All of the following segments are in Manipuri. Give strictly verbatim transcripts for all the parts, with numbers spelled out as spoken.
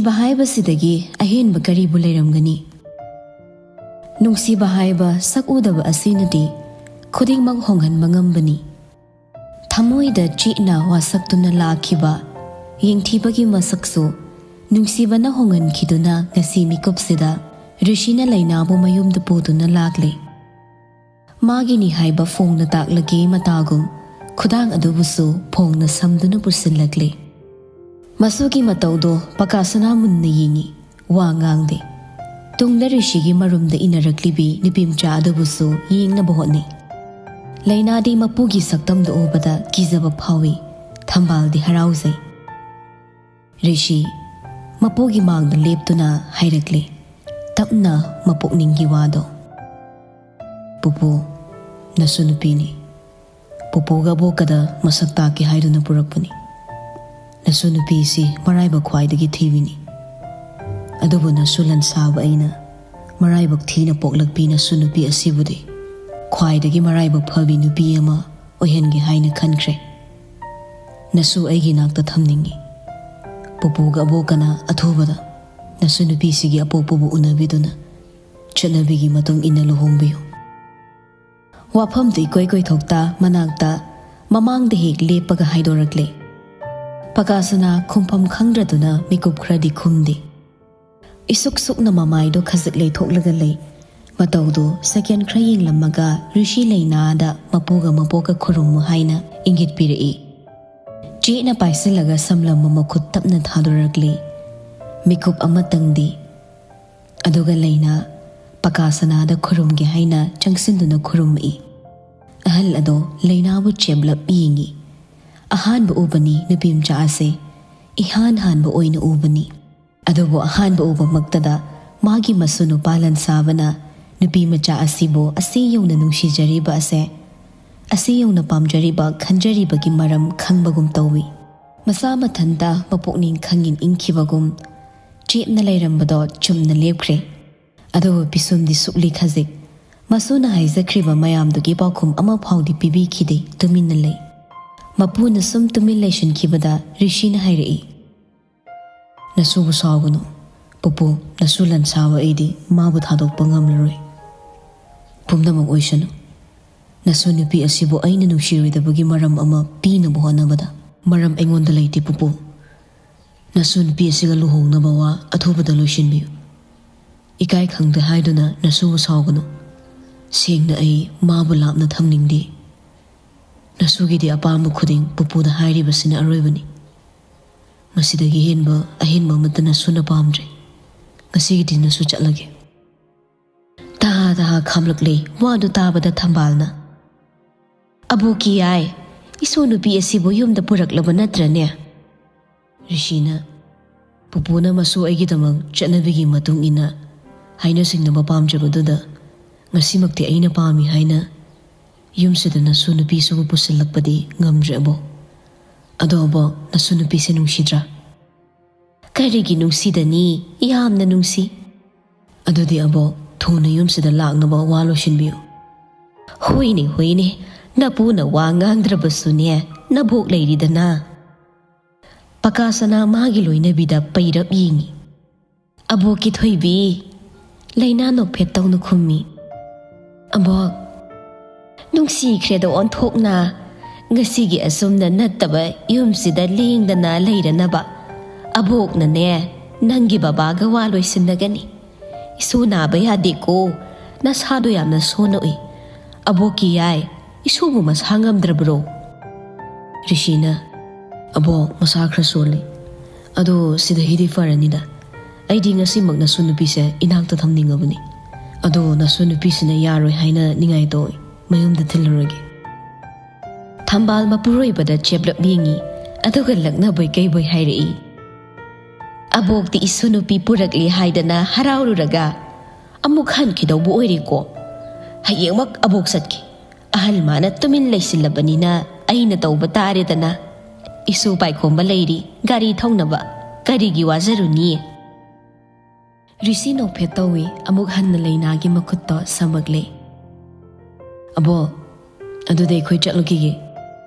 ꯅꯨꯡꯁꯤꯕ ꯍꯥꯏꯕꯁꯤꯗꯒꯤ ꯑꯍꯦꯟꯕ ꯀꯔꯤꯕꯨ ꯂꯩꯔꯝꯒꯅꯤ? ꯅꯨꯡꯁꯤꯕ ꯍꯥꯏꯕ ꯁꯛ ꯎꯗꯕ ꯑꯁꯤꯅꯗꯤ ꯈꯨꯗꯤꯡꯃꯛ ꯍꯣꯡꯍꯟꯕ ꯉꯝꯕꯅꯤ꯫ ꯊꯃꯣꯏꯗ ꯆꯦꯠꯅ ꯋꯥꯁꯛꯇꯨꯅ ꯂꯥꯛꯈꯤꯕ ꯌꯦꯡꯊꯤꯕꯒꯤ ꯃꯁꯛꯁꯨ ꯅꯨꯡꯁꯤꯕꯅ ꯍꯣꯡꯍꯟꯈꯤꯗꯨꯅ ꯉꯁꯤ ꯃꯤꯀꯨꯞꯁꯤꯗ ꯔꯤꯁꯤꯅ ꯂꯩꯅꯥꯕꯨ ꯃꯌꯨꯝꯗ ꯄꯨꯗꯨꯅ ꯂꯥꯛꯂꯦ꯫ ꯃꯥꯒꯤꯅꯤ ꯍꯥꯏꯕ ꯐꯣꯡꯅ ꯇꯥꯛꯂꯒꯦ ꯃꯇꯥꯒꯨꯝ ꯈꯨꯗꯥꯡ ꯑꯗꯨꯕꯨꯁꯨ ꯐꯣꯡꯅ ꯁꯝꯗꯨꯅ ꯄꯨꯁꯤꯜꯂꯛꯂꯦ꯫ ꯃꯁꯨꯒꯤ ꯃꯇꯧꯗꯣ ꯄꯀꯥꯁꯅꯥ ꯃꯨꯟꯅ ꯌꯦꯡꯉꯤ, ꯋꯥ ꯉꯥꯡꯗꯦ꯫ ꯇꯨꯡꯗ ꯔꯤꯁꯤꯒꯤ ꯃꯔꯨꯝꯗ ꯏꯟꯅꯔꯛꯂꯤꯕꯤ ꯅꯨꯄꯤꯃꯆꯥ ꯑꯗꯨꯕꯨꯁꯨ ꯌꯦꯡꯅꯕ ꯍꯣꯠꯅꯩ꯫ ꯂꯩꯅꯥꯗꯤ ꯃꯄꯨꯒꯤ ꯁꯛꯇꯝꯗꯨ ꯎꯕꯗ ꯀꯤꯖꯕ ꯐꯥꯎꯏ, ꯊꯝꯕꯥꯜꯗꯤ ꯍꯔꯥꯎꯖꯩ꯫ ꯔꯤꯁꯤ ꯃꯄꯨꯒꯤ ꯃꯥꯡꯗ ꯂꯦꯞꯇꯨꯅ ꯍꯥꯏꯔꯛꯂꯦ, ꯇꯞꯅ ꯃꯄꯨꯛꯅꯤꯡꯒꯤ ꯋꯥꯗꯣ꯫ "ꯄꯨꯄꯨ, ꯅꯁꯨ ꯅꯨꯄꯤꯅꯤ꯫ ꯄꯨꯄꯨꯒ ꯑꯕꯣꯛꯀꯗ ꯃꯁꯛ ꯇꯥꯛꯀꯦ ꯍꯥꯏꯗꯨꯅ ꯄꯨꯔꯛꯄꯅꯤ꯫ ꯅꯁꯨ ꯅꯨꯄꯤꯁꯤ ꯃꯔꯥꯏꯕꯛ ꯈ꯭ꯋꯥꯏꯗꯒꯤ ꯊꯤꯕꯤꯅꯤ꯫ ꯑꯗꯨꯕꯨ ꯅꯁꯨ ꯂꯟꯁꯥꯕ ꯑꯩꯅ ꯃꯔꯥꯏꯕꯛ ꯊꯤꯅ ꯄꯣꯛꯂꯛꯄꯤ ꯅꯁꯨ ꯅꯨꯄꯤ ꯑꯁꯤꯕꯨꯗꯤ ꯈ꯭ꯋꯥꯏꯗꯒꯤ ꯃꯔꯥꯏꯕꯛ ꯐꯕꯤ ꯅꯨꯄꯤ ꯑꯃ ꯑꯣꯏꯍꯟꯒꯦ ꯍꯥꯏꯅ ꯈꯟꯈ꯭ꯔꯦ꯫ ꯅꯁꯨ ꯑꯩꯒꯤ ꯅꯥꯛꯇ ꯊꯝꯅꯤꯡꯏ꯫ ꯄꯨꯄꯨꯒ ꯑꯕꯣꯛꯀꯅ ꯑꯊꯨꯕꯗ ꯅꯁꯨ ꯅꯨꯄꯤꯁꯤꯒꯤ ꯑꯄꯣꯛꯄꯕꯨ ꯎꯅꯕꯤꯗꯨꯅ ꯆꯠꯅꯕꯤꯒꯤ ꯃꯇꯨꯡ ꯏꯟꯅ ꯂꯨꯍꯣꯡꯕꯤꯌꯨ꯫" ꯋꯥꯐꯝꯗꯨ ꯏꯀꯣꯏ ꯀꯣꯏꯊꯣꯛꯇ ꯃꯅꯥꯛꯇ ꯃꯃꯥꯡꯗ ꯍꯦꯛ ꯂꯦꯞꯄꯒ ꯍꯥꯏꯗꯣꯔꯛꯂꯦ꯫ ꯄꯀꯥꯁꯅꯥ ꯈꯨꯝꯐꯝ ꯈꯪꯗ꯭ꯔꯗꯨꯅ ꯃꯤꯀꯨꯞ ꯈꯔꯗꯤ ꯈꯨꯝꯗꯦ꯫ ꯏꯁꯨꯛ ꯁꯨꯛꯅ ꯃꯃꯥꯏꯗꯣ ꯈꯖꯤꯛ ꯂꯩꯊꯣꯛꯂꯒ ꯂꯩ꯫ ꯃꯇꯧꯗꯣ ꯁꯦꯀꯦꯟ ꯈꯔ ꯌꯦꯡꯂꯝꯃꯒ ꯔꯤꯁꯤ ꯂꯩꯅꯥꯗ ꯃꯄꯨꯒ ꯃꯄꯣꯛꯀ ꯈꯨꯔꯨꯝꯃꯨ ꯍꯥꯏꯅ ꯏꯪꯒꯤꯠ ꯄꯤꯔꯛꯏ꯫ ꯆꯦꯠꯅ ꯄꯥꯏꯁꯤꯜꯂꯒ ꯁꯝꯂꯝꯕ ꯃꯈꯨꯠ ꯇꯞꯅ ꯊꯥꯗꯣꯔꯛꯂꯤ꯫ ꯃꯤꯀꯨꯞ ꯑꯃꯇꯪꯗꯤ꯫ ꯑꯗꯨꯒ ꯂꯩꯅꯥ ꯄꯀꯥꯁꯅꯥꯗ ꯈꯨꯔꯨꯝꯒꯦ ꯍꯥꯏꯅ ꯆꯪꯁꯤꯟꯗꯨꯅ ꯈꯨꯔꯨꯝꯃꯛꯏ꯫ ꯑꯍꯜ ꯑꯗꯣ ꯂꯩꯅꯥꯕꯨ ꯆꯦꯞꯂꯞ ꯌꯦꯡꯉꯤ꯫ ꯑꯍꯥꯟꯕ ꯎꯕꯅꯤ ꯅꯨꯄꯤ ꯃꯆꯥ ꯑꯁꯦ, ꯏꯍꯥꯟ ꯍꯥꯟꯕ ꯑꯣꯏꯅ ꯎꯕꯅꯤ꯫ ꯑꯗꯨꯕꯨ ꯑꯍꯥꯟꯕ ꯎꯕꯃꯛꯇꯗ ꯃꯥꯒꯤ ꯃꯁꯨ ꯅꯨꯄꯥ ꯂꯟꯁꯥꯕꯅ ꯅꯨꯄꯤ ꯃꯆꯥ ꯑꯁꯤꯕꯨ ꯑꯁꯤ ꯌꯧꯅ ꯅꯨꯡꯁꯤꯖꯔꯤꯕ ꯑꯁꯦ, ꯑꯁꯤ ꯌꯧꯅ ꯄꯥꯝꯖꯔꯤꯕ ꯈꯟꯖꯔꯤꯕꯒꯤ ꯃꯔꯝ ꯈꯪꯕꯒꯨꯝ ꯇꯧꯏ꯫ ꯃꯁꯥ ꯃꯊꯟꯇ ꯃꯄꯨꯛꯅꯤꯡ ꯈꯪꯏꯪ ꯏꯪꯈꯤꯕꯒꯨꯝ ꯆꯦꯞꯅ ꯂꯩꯔꯝꯕꯗꯣ ꯆꯨꯝꯅ ꯂꯦꯞꯈ꯭ꯔꯦ꯫ ꯑꯗꯨꯕꯨ ꯄꯤꯁꯨꯝꯗꯤ ꯁꯨꯛꯂꯤ ꯈꯖꯤꯛ꯫ ꯃꯁꯨꯅ ꯍꯥꯏꯖꯈ꯭ꯔꯤꯕ ꯃꯌꯥꯝꯗꯨꯒꯤ ꯄꯥꯎꯈꯨꯝ ꯑꯃ ꯐꯥꯎꯗꯤ ꯄꯤꯕꯤꯈꯤꯗꯦ, ꯇꯨꯃꯤꯟꯅ ꯂꯩ꯫ ꯃꯄꯨꯅ ꯁꯨꯝ ꯇꯨꯃꯤꯟ ꯂꯩꯁꯤꯟꯈꯤꯕꯗ ꯔꯤꯁꯤꯅ ꯍꯥꯏꯔꯛꯏ, "ꯅꯁꯨꯕꯨ ꯁꯥꯎꯒꯅꯨ꯫ ꯄꯨꯄꯨ, ꯅꯁꯨ ꯂꯟ ꯁꯥꯕ ꯑꯩꯗꯤ ꯃꯥꯕꯨ ꯊꯥꯗꯣꯛꯄ ꯉꯝꯂꯔꯣꯏ꯫ ꯄꯨꯝꯅꯃꯛ ꯑꯣꯏꯁꯅꯨ꯫ ꯅꯁꯨ ꯅꯨꯄꯤ ꯑꯁꯤꯕꯨ ꯑꯩꯅ ꯅꯨꯡꯁꯤꯔꯣꯏꯗꯕꯒꯤ ꯃꯔꯝ ꯑꯃ ꯄꯤꯅꯕ ꯍꯣꯠꯅꯕꯗ ꯃꯔꯝ ꯑꯩꯉꯣꯟꯗ ꯂꯩꯇꯦ, ꯄꯨꯄꯨ꯫ ꯅꯁꯨ ꯅꯨꯄꯤ ꯑꯁꯤꯒ ꯂꯨꯍꯣꯡꯅꯕ ꯋꯥ ꯑꯊꯨꯕꯗ ꯂꯣꯏꯁꯤꯟꯕꯤꯌꯨ꯫ ꯏꯀꯥꯏ ꯈꯪꯗꯦ ꯍꯥꯏꯗꯨꯅ ꯅꯁꯨꯕꯨ ꯁꯥꯎꯒꯅꯨ꯫ ꯁꯦꯡꯅ ꯑꯩ ꯃꯥꯕꯨ ꯂꯥꯞꯅ ꯊꯝꯅꯤꯡꯗꯦ꯫ ꯅꯁꯨꯒꯤꯗꯤ ꯑꯄꯥꯝꯕ ꯈꯨꯗꯤꯡ ꯄꯨꯄꯨꯗ ꯍꯥꯏꯔꯤꯕꯁꯤꯅ ꯑꯔꯣꯏꯕꯅꯤ꯫ ꯃꯁꯤꯗꯒꯤ ꯍꯦꯟꯕ ꯑꯍꯦꯟꯕ ꯑꯃꯠꯇ ꯅꯁꯨꯅ ꯄꯥꯝꯗ꯭ꯔꯦ꯫ ꯉꯁꯤꯒꯤꯗꯤ ꯅꯁꯨ ꯆꯠꯂꯒꯦ꯫" ꯇꯍꯥ ꯇꯍꯥ ꯈꯥꯝꯂꯛꯂꯦ ꯋꯥꯗꯨ ꯇꯥꯕꯗ ꯊꯝꯕꯥꯜꯅ꯫ "ꯑꯕꯣꯛ ꯀꯤꯌꯥꯏ, ꯏꯁꯨ ꯅꯨꯄꯤ ꯑꯁꯤꯕꯨ ꯌꯨꯝꯗ ꯄꯨꯔꯛꯂꯕ ꯅꯠꯇ꯭ꯔꯅꯦ?" ꯔꯤꯁꯤꯅ, "ꯄꯨꯄꯨꯅ ꯃꯁꯨ ꯑꯩꯒꯤꯗꯃꯛ ꯆꯠꯅꯕꯤꯒꯤ ꯃꯇꯨꯡ ꯏꯟꯅ ꯍꯥꯏꯅ ꯁꯤꯡꯅꯕ ꯄꯥꯝꯖꯕꯗꯨꯗ ꯉꯁꯤꯃꯛꯇꯤ ꯑꯩꯅ ꯄꯥꯝꯃꯤ ꯍꯥꯏꯅ ꯌꯨꯝꯁꯤꯗ ꯅꯁꯨ ꯅꯨꯄꯤꯁꯤꯕꯨ ꯄꯨꯁꯤꯜꯂꯛꯄꯗꯤ ꯉꯝꯗ꯭ꯔꯦ, ꯑꯕꯣꯛ꯫ ꯑꯗꯣ ꯑꯕꯣꯛ, ꯅꯁꯨ ꯅꯨꯄꯤꯁꯦ ꯅꯨꯡꯁꯤꯗ꯭ꯔꯥ?" "ꯀꯔꯤꯒꯤ ꯅꯨꯡꯁꯤꯗꯅꯤ? ꯌꯥꯝꯅ ꯅꯨꯡꯁꯤ꯫" "ꯑꯗꯨꯗꯤ ꯑꯕꯣꯛ, ꯊꯨꯅ ꯌꯨꯝꯁꯤꯗ ꯂꯥꯛꯅꯕ ꯋꯥ ꯂꯣꯏꯁꯤꯟꯕꯤꯌꯨ꯫" "ꯍꯣꯏꯅꯦ, ꯍꯣꯏꯅꯦ, ꯅꯄꯨꯅ ꯋꯥ ꯉꯥꯡꯗ꯭ꯔꯕꯁꯨꯅꯦ, ꯅꯕꯣꯛ ꯂꯩꯔꯤꯗꯅ꯫" ꯄꯀꯥ ꯁꯅꯥ ꯃꯥꯒꯤ ꯂꯣꯏꯅꯕꯤꯗ ꯄꯩꯔꯞ ꯌꯦꯡꯉꯤ꯫ "ꯑꯕꯣꯛꯀꯤ ꯊꯣꯏꯕꯤ꯫" ꯂꯩꯅꯥ ꯅꯣꯛꯐꯦꯠ ꯇꯧꯅ ꯈꯨꯝꯃꯤ꯫ "ꯑꯕꯣꯛ, ꯅꯨꯡꯁꯤꯈ꯭ꯔꯦꯗ ꯑꯣꯟꯊꯣꯛꯅ꯫ ꯉꯁꯤꯒꯤ ꯑꯁꯨꯝꯅ ꯅꯠꯇꯕ ꯌꯨꯝꯁꯤꯗ ꯂꯦꯡꯗꯅ ꯂꯩꯔꯅꯕ ꯑꯕꯣꯛꯅꯅꯦ, ꯅꯪꯒꯤ ꯕꯕꯥꯒ ꯋꯥ ꯂꯣꯏꯁꯤꯟꯅꯒꯅꯤ꯫ ꯏꯁꯨ ꯅꯥꯕ ꯌꯥꯗꯦꯀꯣ, ꯅꯁꯥꯗꯣ ꯌꯥꯝꯅ ꯁꯣꯟꯅ ꯎꯏ꯫ ꯑꯕꯣꯛ ꯀꯤꯌꯥꯏ, ꯏꯁꯨꯕꯨ ꯃꯁꯥ ꯉꯝꯗ꯭ꯔꯕ꯭ꯔꯣ?" ꯔꯤꯁꯤꯅ, "ꯑꯕꯣꯛ, ꯃꯁꯥ ꯈꯔ ꯁꯣꯜꯂꯤ꯫ ꯑꯗꯣ ꯁꯤꯗꯒꯤꯗꯤ ꯐꯔꯅꯤꯗ꯫ ꯑꯩꯗꯤ ꯉꯁꯤꯃꯛ ꯅꯁꯨ ꯅꯨꯄꯤꯁꯦ ꯏꯅꯥꯛꯇ ꯊꯝꯅꯤꯡꯉꯕꯅꯤ꯫ ꯑꯗꯣ ꯅꯁꯨ ꯅꯨꯄꯤꯁꯤꯅ ꯌꯥꯔꯣꯏ ꯍꯥꯏꯅ ꯅꯤꯡꯉꯥꯏ ꯇꯧꯏ꯫ ꯃꯌꯨꯝꯗ ꯊꯤꯜꯂꯨꯔꯒꯦ꯫" ꯊꯝꯕꯥꯜ ꯃꯄꯨꯔꯣꯏꯕꯗ ꯆꯦꯞꯂꯞ ꯌꯦꯡꯉꯤ, ꯑꯗꯨꯒ ꯂꯛꯅꯕꯣꯏ ꯀꯩꯕꯣꯏ ꯍꯥꯏꯔꯛꯏ꯫ "ꯑꯕꯣꯛꯇꯤ ꯏꯁꯨ ꯅꯨꯄꯤ ꯄꯨꯔꯛꯂꯦ ꯍꯥꯏꯗꯅ ꯍꯔꯥꯎꯔꯨꯔꯒ ꯑꯃꯨꯛ ꯍꯟꯈꯤꯗꯧꯕ ꯑꯣꯏꯔꯦꯀꯣ꯫ ꯍꯌꯦꯡꯃꯛ ꯑꯕꯣꯛ ꯆꯠꯀꯦ꯫ ꯑꯍꯜ ꯃꯥꯅ ꯇꯨꯃꯤꯟ ꯂꯩꯁꯤꯜꯂꯕꯅꯤꯅ ꯑꯩꯅ ꯇꯧꯕ ꯇꯥꯔꯦꯗꯅ꯫ ꯏꯁꯨ ꯄꯥꯏꯈꯣꯝꯕ ꯂꯩꯔꯤ, ꯒꯥꯔꯤ ꯊꯧꯅꯕ꯫ ꯀꯔꯤꯒꯤ ꯋꯥꯖꯔꯨꯅꯤ?" ꯔꯤꯁꯤ ꯅꯣꯛꯐꯦꯠ ꯇꯧꯏ, ꯑꯃꯨꯛ ꯍꯟꯅ ꯂꯩꯅꯥꯒꯤ ꯃꯈꯨꯠꯇꯣ ꯁꯝꯃꯛꯂꯦ꯫ "ꯑꯕꯣꯛ, ꯑꯗꯨꯗꯤ ꯑꯩꯈꯣꯏ ꯆꯠꯂꯨꯈꯤꯒꯦ꯫"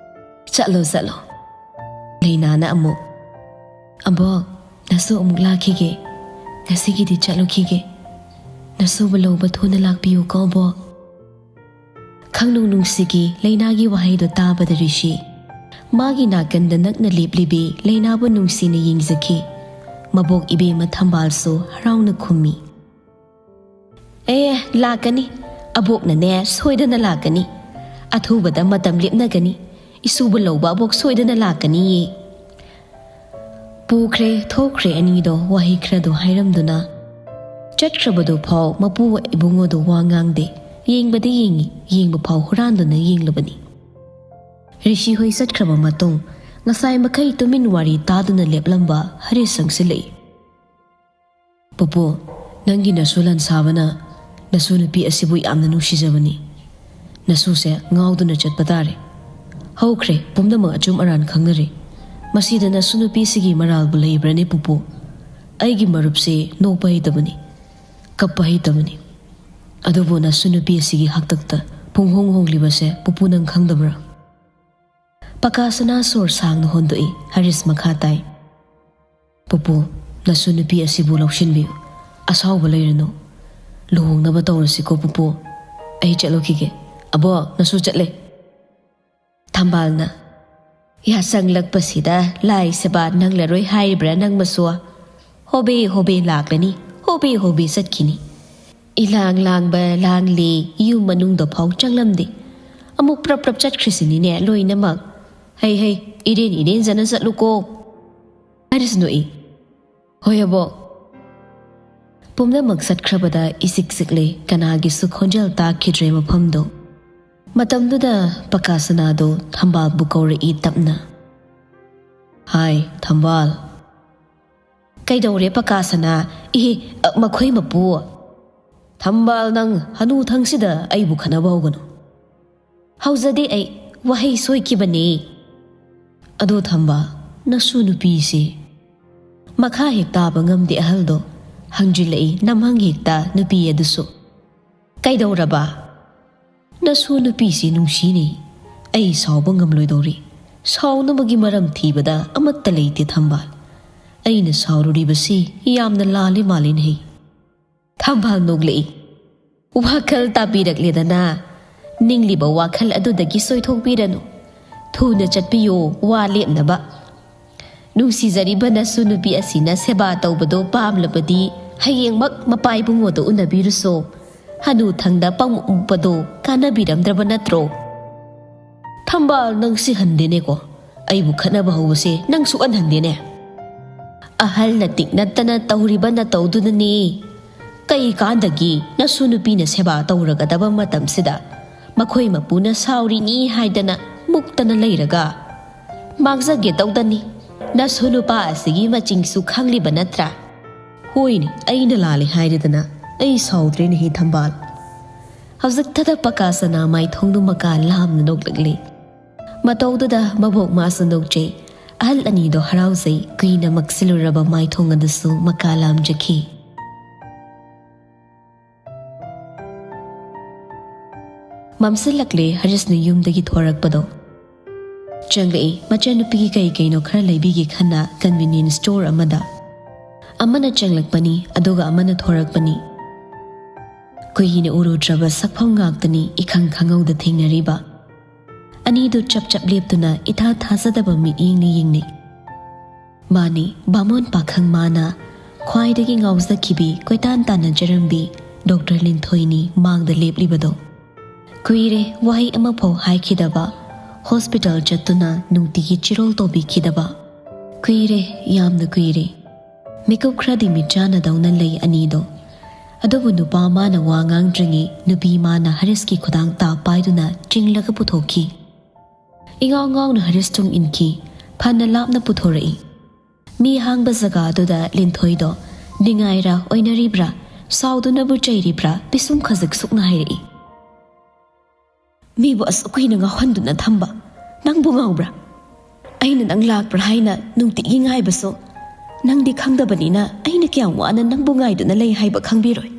"ꯆꯠꯂꯣ, ꯆꯠꯂꯣ꯫" ꯂꯩꯅꯥꯅ ꯑꯃꯨꯛ, "ꯑꯕꯣꯛ, ꯅꯁꯨ ꯑꯃꯨꯛ ꯂꯥꯛꯈꯤꯒꯦ꯫ ꯉꯁꯤꯒꯤꯗꯤ ꯆꯠꯂꯨꯈꯤꯒꯦ꯫ ꯅꯁꯨꯕꯨ ꯂꯧꯕ ꯊꯨꯅ ꯂꯥꯛꯄꯤꯌꯨꯀꯣ, ꯑꯕꯣꯛ꯫ ꯈꯪꯅꯨꯡ ꯅꯨꯡꯁꯤꯒꯤ ꯂꯩꯅꯥꯒꯤ ꯋꯥꯍꯩꯗꯣ ꯇꯥꯕꯗ ꯔꯤꯁꯤ ꯃꯥꯒꯤ ꯅꯥꯀꯟꯗ ꯅꯛꯅ ꯂꯦꯞꯂꯤꯕꯤ ꯂꯩꯅꯥꯕꯨ ꯅꯨꯡꯁꯤꯅ ꯌꯦꯡꯖꯈꯤ꯫ ꯃꯕꯣꯛ ꯏꯕꯦꯝꯃ ꯊꯝꯕꯥꯜꯁꯨ ꯍꯔꯥꯎꯅ ꯈꯨꯝꯃꯤ꯫ "ꯑꯦ, ꯂꯥꯛꯀꯅꯤ꯫ ꯑꯕꯣꯛꯅꯅꯦ, ꯁꯣꯏꯗꯅ ꯂꯥꯛꯀꯅꯤ꯫ ꯑꯊꯨꯕꯗ ꯃꯇꯝ ꯂꯦꯞꯅꯒꯅꯤ꯫ ꯏꯁꯨꯕꯨ ꯂꯧꯕ ꯑꯕꯣꯛ ꯁꯣꯏꯗꯅ ꯂꯥꯛꯀꯅꯤꯌꯦ꯫" ꯄꯨꯈ꯭ꯔꯦ, ꯊꯣꯛꯈ꯭ꯔꯦ ꯑꯅꯤꯗꯣ ꯋꯥꯍꯩ ꯈꯔꯗꯣ ꯍꯥꯏꯔꯝꯗꯨꯅ ꯆꯠꯈ꯭ꯔꯕꯗꯨ ꯐꯥꯎ ꯃꯄꯨ ꯏꯕꯨꯡꯉꯣꯗꯣ ꯋꯥ ꯉꯥꯡꯗꯦ꯫ ꯌꯦꯡꯕꯗꯤ ꯌꯦꯡꯉꯤ, ꯌꯦꯡꯕ ꯐꯥꯎ ꯍꯨꯔꯥꯟꯗꯨꯅ ꯌꯦꯡꯂꯕꯅꯤ꯫ ꯔꯤꯁꯤ ꯍꯣꯏ ꯆꯠꯈ꯭ꯔꯕ ꯃꯇꯨꯡ ꯉꯁꯥꯏ ꯃꯈꯩ ꯇꯨꯃꯤꯟ ꯋꯥꯔꯤ ꯇꯥꯗꯨꯅ ꯂꯦꯞꯂꯝꯕ ꯍꯔꯤꯁ ꯆꯪꯁꯤꯜꯂꯛꯏ꯫ "ꯄꯨꯄꯨ, ꯅꯪꯒꯤ ꯅꯁꯨ ꯂꯟꯁꯥꯕꯅ ꯅꯁꯨ ꯅꯨꯄꯤ ꯑꯁꯤꯕꯨ ꯌꯥꯝꯅ ꯅꯨꯡꯁꯤꯖꯕꯅꯤ꯫ ꯅꯁꯨꯁꯦ ꯉꯥꯎꯗꯨꯅ ꯆꯠꯄ ꯇꯥꯔꯦ꯫ ꯍꯧꯈ꯭ꯔꯦ, ꯄꯨꯝꯅꯃꯛ ꯑꯆꯨꯝ ꯑꯔꯥꯟ ꯈꯪꯅꯔꯦ꯫ ꯃꯁꯤꯗ ꯅꯁꯨ ꯅꯨꯄꯤꯁꯤꯒꯤ ꯃꯔꯥꯜꯕꯨ ꯂꯩꯕ꯭ꯔꯅꯦ ꯄꯨꯄꯨ? ꯑꯩꯒꯤ ꯃꯔꯨꯞꯁꯦ ꯅꯣꯛꯄ ꯍꯩꯇꯕꯅꯤ, ꯀꯞꯄ ꯍꯩꯇꯕꯅꯤ꯫ ꯑꯗꯨꯕꯨ ꯅꯁꯨ ꯅꯨꯄꯤ ꯑꯁꯤꯒꯤ ꯍꯥꯛꯇꯛꯇ ꯄꯨꯡꯍꯣꯡ ꯍꯣꯡꯂꯤꯕꯁꯦ ꯄꯨꯄꯨ ꯅꯪ ꯈꯪꯗꯕ꯭ꯔꯥ?" ꯄꯀꯥꯁꯅꯥ ꯁꯣꯔ ꯁꯥꯡꯅ ꯍꯣꯟꯗꯣꯛꯏ꯫ ꯍꯔꯤꯁ ꯃꯈꯥ ꯇꯥꯏ꯫ "ꯄꯨꯄꯨ, ꯅꯁꯨ ꯅꯨꯄꯤ ꯑꯁꯤꯕꯨ ꯂꯧꯁꯤꯟꯕꯤꯌꯨ꯫ ꯑꯁꯥꯎꯕ ꯂꯩꯔꯅꯨ꯫ ꯂꯨꯍꯣꯡꯅꯕ ꯇꯧꯔꯁꯤꯀꯣ ꯄꯨꯄꯨ꯫ ꯑꯩ ꯆꯠꯂꯨꯈꯤꯒꯦ꯫ ꯑꯕꯣꯛ, ꯅꯁꯨ ꯆꯠꯂꯦ꯫" ꯊꯝꯕꯥꯜꯅ, "ꯌꯥꯆꯪꯂꯛꯄꯁꯤꯗ ꯂꯥꯏ ꯁꯦꯕꯥ ꯅꯪꯂꯔꯣꯏ ꯍꯥꯏꯔꯤꯕ꯭ꯔꯥ ꯅꯪ ꯃꯁꯨ? ꯍꯣꯕꯦ ꯍꯣꯕꯦ ꯂꯥꯛꯂꯅꯤ, ꯍꯣꯕꯦ ꯍꯣꯕꯦ ꯆꯠꯈꯤꯅꯤ꯫ ꯏꯂꯥꯡ ꯂꯥꯡꯕ ꯂꯥꯡꯂꯤ, ꯌꯨꯝ ꯃꯅꯨꯡꯗ ꯐꯥꯎ ꯆꯪꯂꯝꯗꯦ꯫ ꯑꯃꯨꯛ ꯄ꯭ꯔꯞ ꯄ꯭ꯔꯞ ꯆꯠꯈ꯭ꯔꯤꯁꯤꯅꯤꯅꯦ ꯂꯣꯏꯅꯃꯛ꯫ ꯍꯩ ꯍꯩ, ꯏꯔꯦꯟ ꯏꯔꯦꯟꯖꯅ ꯆꯠꯂꯨꯀꯣ꯫" ꯍꯥꯏꯔꯤꯁ ꯅꯣꯛꯏ꯫ "ꯍꯣꯏ ꯑꯕꯣꯛ꯫" ꯄꯨꯝꯅꯃꯛ ꯆꯠꯈ꯭ꯔꯕꯗ ꯏꯆꯤꯛ ꯆꯤꯛꯂꯦ, ꯀꯅꯥꯒꯤꯁꯨ ꯈꯣꯟꯖꯦꯜ ꯇꯥꯈꯤꯗ꯭ꯔꯦ ꯃꯐꯝꯗꯣ꯫ ꯃꯇꯝꯗꯨꯗ ꯄꯀꯥꯁꯅꯥꯗꯣ ꯊꯝꯕꯥꯜꯕꯨ ꯀꯧꯔꯛꯏ ꯇꯞꯅ꯫ "ꯍꯥꯏ, ꯊꯝꯕꯥꯜ꯫" "ꯀꯩꯗꯧꯔꯦ ꯄꯀꯥꯁꯅꯥ?" "ꯏꯍꯦ, ꯑ, ꯃꯈꯣꯏ ꯃꯄꯨ꯫" "ꯊꯝꯕꯥꯜ, ꯅꯪ ꯍꯅꯨꯊꯪꯁꯤꯗ ꯑꯩꯕꯨ ꯈꯠꯅꯕ ꯍꯧꯒꯅꯨ꯫" "ꯍꯧꯖꯗꯦ ꯑꯩ, ꯋꯥꯍꯩ ꯁꯣꯏꯈꯤꯕꯅꯦ꯫" "ꯑꯗꯣ ꯊꯝꯕꯥꯜ, ꯅꯁꯨ ꯅꯨꯄꯤꯁꯤ?" ꯃꯈꯥ ꯍꯦꯛ ꯇꯥꯕ ꯉꯝꯗꯦ ꯑꯍꯜꯗꯣ꯫ ꯍꯪꯖꯤꯜꯂꯛꯏ ꯅꯝꯍꯪ ꯍꯦꯛꯇ ꯅꯨꯄꯤ ꯑꯗꯨꯁꯨ꯫ "ꯀꯩꯗꯧꯔꯕ?" "ꯅꯁꯨ ꯅꯨꯄꯤꯁꯤ ꯅꯨꯡꯁꯤꯅꯦ꯫ ꯑꯩ ꯁꯥꯎꯕ ꯉꯝꯂꯣꯏꯗꯧꯔꯤ꯫ ꯁꯥꯎꯅꯕꯒꯤ ꯃꯔꯝ ꯊꯤꯕꯗ ꯑꯃꯠꯇ ꯂꯩꯇꯦ ꯊꯝꯕꯥꯜ꯫ ꯑꯩꯅ ꯁꯥꯎꯔꯨꯔꯤꯕꯁꯤ ꯌꯥꯝꯅ ꯂꯥꯜꯂꯤ ꯃꯥꯜꯂꯤꯅꯦ꯫ ꯊꯝꯕꯥꯜ ꯅꯣꯛꯂꯛꯏ꯫ ꯋꯥꯈꯜ ꯇꯥꯕꯤꯔꯛꯂꯦꯗꯅ꯫ ꯅꯤꯡꯂꯤꯕ ꯋꯥꯈꯜ ꯑꯗꯨꯗꯒꯤ ꯁꯣꯏꯊꯣꯛꯄꯤꯔꯅꯨ꯫ ꯊꯨꯅ ꯆꯠꯄꯤꯌꯣ, ꯋꯥ ꯂꯦꯞꯅꯕ꯫ ꯅꯨꯡꯁꯤꯖꯔꯤꯕ ꯅꯁꯨ ꯅꯨꯄꯤ ꯑꯁꯤꯅ ꯁꯦꯕꯥ ꯇꯧꯕꯗꯣ ꯄꯥꯝꯂꯕꯗꯤ ꯍꯌꯦꯡꯃꯛ ꯃꯄꯥ ꯏꯕꯨꯡꯉꯣꯗ ꯎꯅꯕꯤꯔꯨꯁꯣ꯫ ꯍꯅꯨꯊꯪꯗ ꯄꯪꯃꯨꯛ ꯃꯨꯛꯄꯗꯣ ꯀꯥꯟꯅꯕꯤꯔꯝꯗ꯭ꯔꯕ ꯅꯠꯇ꯭ꯔꯣ? ꯊꯝꯕꯥꯜ, ꯅꯪ ꯁꯤꯍꯟꯗꯦꯅꯦꯀꯣ꯫ ꯑꯩꯕꯨ ꯈꯠꯅꯕ ꯍꯧꯕꯁꯦ ꯅꯪ ꯁꯨꯛꯍꯟꯍꯟꯗꯦꯅꯦ꯫ ꯑꯍꯜꯅ ꯇꯤꯛ ꯅꯠꯇꯅ ꯇꯧꯔꯤꯕ ꯅꯇꯧꯗꯨꯅꯅꯦ꯫ ꯀꯩ ꯀꯥꯟꯗꯒꯤ ꯅꯁꯨ ꯅꯨꯄꯤꯅ ꯁꯦꯕꯥ ꯇꯧꯔꯒꯗꯕ ꯃꯇꯝꯁꯤꯗ ꯃꯈꯣꯏ ꯃꯄꯨꯅ ꯁꯥꯎꯔꯤꯅꯤ ꯍꯥꯏꯗꯅ ꯃꯨꯛꯇꯅ ꯂꯩꯔꯒ? ꯃꯥꯡꯖꯒꯦ ꯇꯧꯗꯅꯤ꯫ ꯅꯁꯨ ꯅꯨꯄꯥ ꯑꯁꯤꯒꯤ ꯃꯆꯤꯡꯁꯨ ꯈꯪꯂꯤꯕ ꯅꯠꯇ꯭ꯔꯥ? ꯍꯣꯏꯅꯦ, ꯑꯩꯅ ꯂꯥꯜꯂꯦ ꯍꯥꯏꯔꯦꯗꯅ꯫ ꯑꯩ ꯁꯥꯎꯗ꯭ꯔꯦꯅꯦꯍꯦ ꯊꯝꯕꯥꯜ꯫ ꯍꯧꯖꯤꯛꯇꯗ ꯄꯀꯥ ꯁꯅꯥ ꯃꯥꯏꯊꯣꯡꯗꯨ ꯃꯀꯥ ꯂꯥꯝꯅ ꯅꯣꯛꯂꯛꯂꯦ꯫ ꯃꯇꯧꯗꯨꯗ ꯃꯕꯣꯛ ꯃꯥꯁꯨ ꯅꯣꯛꯆꯩ꯫ ꯑꯍꯜ ꯑꯅꯤꯗꯣ ꯍꯔꯥꯎꯖꯩ꯫ ꯀꯨꯏꯅ ꯃꯛꯁꯤꯜꯂꯨꯔꯕ ꯃꯥꯏꯊꯣꯡ ꯑꯗꯨꯁꯨ ꯃꯀꯥ ꯂꯥꯝꯖꯈꯤ꯫ ꯃꯝꯁꯤꯜꯂꯛꯂꯦ ꯍꯔꯤꯁꯅ ꯌꯨꯝꯗꯒꯤ ꯊꯣꯔꯛꯄꯗꯣ꯫ ꯆꯪꯂꯛꯏ꯫ ꯃꯆꯟꯅꯨꯄꯤꯒꯤ ꯀꯩ ꯀꯩꯅꯣ ꯈꯔ ꯂꯩꯕꯤꯒꯦ ꯈꯟꯅ convenience store ꯑꯃꯗ꯫ ꯑꯃꯅ ꯆꯪꯂꯛꯄꯅꯤ, ꯑꯗꯨꯒ ꯑꯃꯅ ꯊꯣꯔꯛꯄꯅꯤ꯫ ꯀꯨꯏꯅ ꯎꯔꯨꯗ꯭ꯔꯕ ꯁꯛꯐꯝ ꯉꯥꯛꯇꯅꯤ ꯏꯈꯪ ꯈꯪꯍꯧꯗ ꯊꯦꯡꯅꯔꯤꯕ꯫ ꯑꯅꯤꯗꯨ ꯆꯞ ꯆꯞ ꯂꯦꯞꯇꯨꯅ ꯏꯊꯥ ꯊꯥꯖꯗꯕ ꯃꯤꯠꯌꯦꯡꯅ ꯌꯦꯡꯅꯩ꯫ ꯃꯥꯅꯤ, ꯕꯥꯃꯣꯟ ꯄꯥꯈꯪ ꯃꯥꯅ ꯈ꯭ꯋꯥꯏꯗꯒꯤ ꯉꯥꯎꯖꯈꯤꯕꯤ, ꯀꯣꯏꯇꯥꯟ ꯇꯥꯟꯅꯖꯔꯝꯕꯤ ꯗꯣꯛꯇꯔ ꯂꯤꯟꯊꯣꯏꯅꯤ ꯃꯥꯡꯗ ꯂꯦꯞꯂꯤꯕꯗꯣ꯫ ꯀꯨꯏꯔꯦ ꯋꯥꯍꯩ ꯑꯃꯐꯥꯎ ꯍꯥꯏꯈꯤꯗꯕ, ꯍꯣꯁꯄꯤꯇꯥꯜ ꯆꯠꯇꯨꯅ ꯅꯨꯡꯇꯤꯒꯤ ꯆꯤꯔꯣꯜ ꯇꯧꯕꯤꯈꯤꯗꯕ꯫ ꯀꯨꯏꯔꯦ, ꯌꯥꯝꯅ ꯀꯨꯏꯔꯦ꯫ ꯃꯤꯀꯨꯞ ꯈꯔꯗꯤ ꯃꯤꯠꯆꯥꯟꯅꯗꯧꯅ ꯂꯩ ꯑꯅꯤꯗꯣ꯫ ꯑꯗꯨꯕꯨ ꯅꯨꯄꯥ ꯃꯥꯅ ꯋꯥ ꯉꯥꯡꯗ꯭ꯔꯤꯉꯩ ꯅꯨꯄꯤ ꯃꯥꯅ ꯍꯔꯤꯁꯀꯤ ꯈꯨꯗꯥꯡ ꯇꯥ ꯄꯥꯏꯗꯨꯅ ꯆꯤꯡꯂꯒ ꯄꯨꯊꯣꯛꯈꯤ꯫ ꯏꯉꯥꯎ ꯉꯥꯎꯅ ꯍꯔꯤꯁ ꯇꯨꯡ ꯏꯟꯈꯤ꯫ ꯐꯅ ꯂꯥꯞꯅ ꯄꯨꯊꯣꯔꯛꯏ꯫ ꯃꯤ ꯍꯥꯡꯕ ꯖꯒꯥꯗꯨꯗ ꯂꯤꯟꯊꯣꯏꯗꯣ ꯅꯤꯡꯉꯥꯏꯔ ꯑꯣꯏꯅꯔꯤꯕ꯭ꯔꯥ, ꯁꯥꯎꯗꯨꯅꯕꯨ ꯆꯩꯔꯤꯕ꯭ꯔꯥ, ꯄꯤꯁꯨꯝ ꯈꯖꯤꯛ ꯁꯨꯛꯅ ꯍꯥꯏꯔꯛꯏ꯫ ꯃꯤꯕꯨ ꯑꯁꯨꯛ ꯀꯨꯏꯅ ꯉꯥꯎꯍꯟꯗꯨꯅ ꯊꯝꯕ ꯅꯪꯕꯨ ꯉꯥꯎꯕ꯭ꯔꯥ? ꯑꯩꯅ ꯅꯪ ꯂꯥꯛꯄ꯭ꯔꯥ ꯍꯥꯏꯅ ꯅꯨꯡꯇꯤꯒꯤ ꯉꯥꯏꯕꯁꯨ ꯅꯪꯗꯤ ꯈꯪꯗꯕꯅꯤꯅ ꯑꯩꯅ ꯀꯌꯥꯝ ꯋꯥꯅ ꯅꯪꯕꯨ ꯉꯥꯏꯗꯨꯅ ꯂꯩ ꯍꯥꯏꯕ ꯈꯪꯕꯤꯔꯣꯏ꯫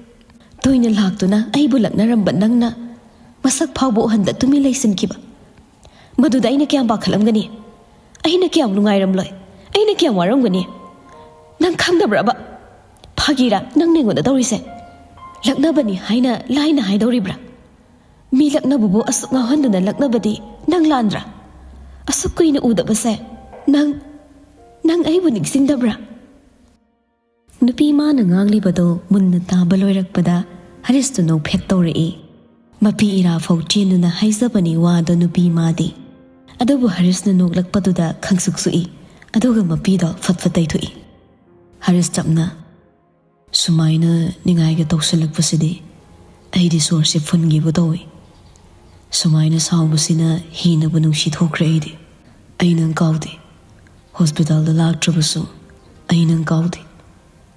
ꯇꯣꯏꯅ ꯂꯥꯛꯇꯨꯅ ꯑꯩꯕꯨ ꯂꯛꯅꯔꯝꯕ ꯅꯪꯅ ꯃꯁꯛ ꯐꯥꯎꯕ ꯎꯍꯟꯗ ꯇꯨꯃꯤꯟ ꯂꯩꯁꯤꯟꯈꯤꯕ꯫ ꯃꯗꯨꯗ ꯑꯩꯅ ꯀꯌꯥꯝ ꯄꯥꯈꯠꯂꯝꯒꯅꯤ? ꯑꯩꯅ ꯀꯌꯥꯝ ꯅꯨꯡꯉꯥꯏꯔꯝꯂꯣꯏ? ꯑꯩꯅ ꯀꯌꯥꯝ ꯋꯥꯔꯝꯒꯅꯤ? ꯅꯪ ꯈꯪꯗꯕ꯭ꯔꯕ? ꯐꯥꯒꯤꯔꯥ ꯅꯪ ꯑꯩꯉꯣꯟꯗ ꯇꯧꯔꯤꯁꯦ? ꯂꯛꯅꯕꯅꯤ ꯍꯥꯏꯅ ꯂꯥꯏꯅ ꯍꯥꯏꯗꯧꯔꯤꯕ꯭ꯔꯥ? ꯃꯤ ꯂꯛꯅꯕꯕꯨ ꯑꯁꯨꯛ ꯉꯥꯎꯍꯟꯗꯨꯅ ꯂꯛꯅꯕꯗꯤ ꯅꯪ ꯂꯥꯟꯗ꯭ꯔꯥ? ꯑꯁꯨꯛ ꯀꯨꯏꯅ ꯎꯗꯕꯁꯦ, ꯅꯪ, ꯅꯪ ꯑꯩꯕꯨ ꯅꯤꯡꯁꯤꯡꯗꯕ꯭ꯔꯥ? ꯅꯨꯄꯤ ꯃꯥꯅ ꯉꯥꯡꯂꯤꯕꯗꯣ ꯃꯨꯟꯅ ꯇꯥꯕ ꯂꯣꯏꯔꯛꯄꯗ ꯍꯔꯤꯁꯇꯨ ꯅꯣꯛꯐꯦꯠ ꯇꯧꯔꯛꯏ꯫ ꯃꯄꯤ ꯏꯔꯥ ꯐꯥꯎ ꯆꯦꯟꯗꯨꯅ ꯍꯥꯏꯖꯕꯅꯤ ꯋꯥꯗꯣ ꯅꯨꯄꯤ ꯃꯥꯗꯤ꯫ ꯑꯗꯨꯕꯨ ꯍꯔꯤꯁꯅ ꯅꯣꯛꯂꯛꯄꯗꯨꯗ ꯈꯪꯁꯨꯛ ꯁꯨꯛꯏ, ꯑꯗꯨꯒ ꯃꯄꯤꯗꯣ ꯐꯠ ꯐꯠ ꯇꯩꯊꯣꯛꯏ꯫ ꯍꯔꯤꯁ ꯇꯞꯅ, "ꯁꯨꯃꯥꯏꯅ ꯅꯤꯡꯉꯥꯏꯒ ꯇꯧꯁꯤꯜꯂꯛꯄꯁꯤꯗꯤ ꯑꯩꯗꯤ ꯁꯣꯔꯁꯦ ꯐꯨꯟꯒꯤꯕꯨ ꯇꯧꯏ꯫ ꯁꯨꯃꯥꯏꯅ ꯁꯥꯎꯕꯁꯤꯅ ꯍꯦꯟꯅꯕꯨ ꯅꯨꯡꯁꯤ ꯊꯣꯛꯈ꯭ꯔꯦ ꯑꯩꯗꯤ꯫ ꯑꯩ ꯅꯪ ꯀꯥꯎꯗꯦ꯫ ꯍꯣꯁꯄꯤꯇꯥꯜꯗ ꯂꯥꯛꯇ꯭ꯔꯕꯁꯨ ꯑꯩ ꯅꯪ ꯀꯥꯎꯗꯦ꯫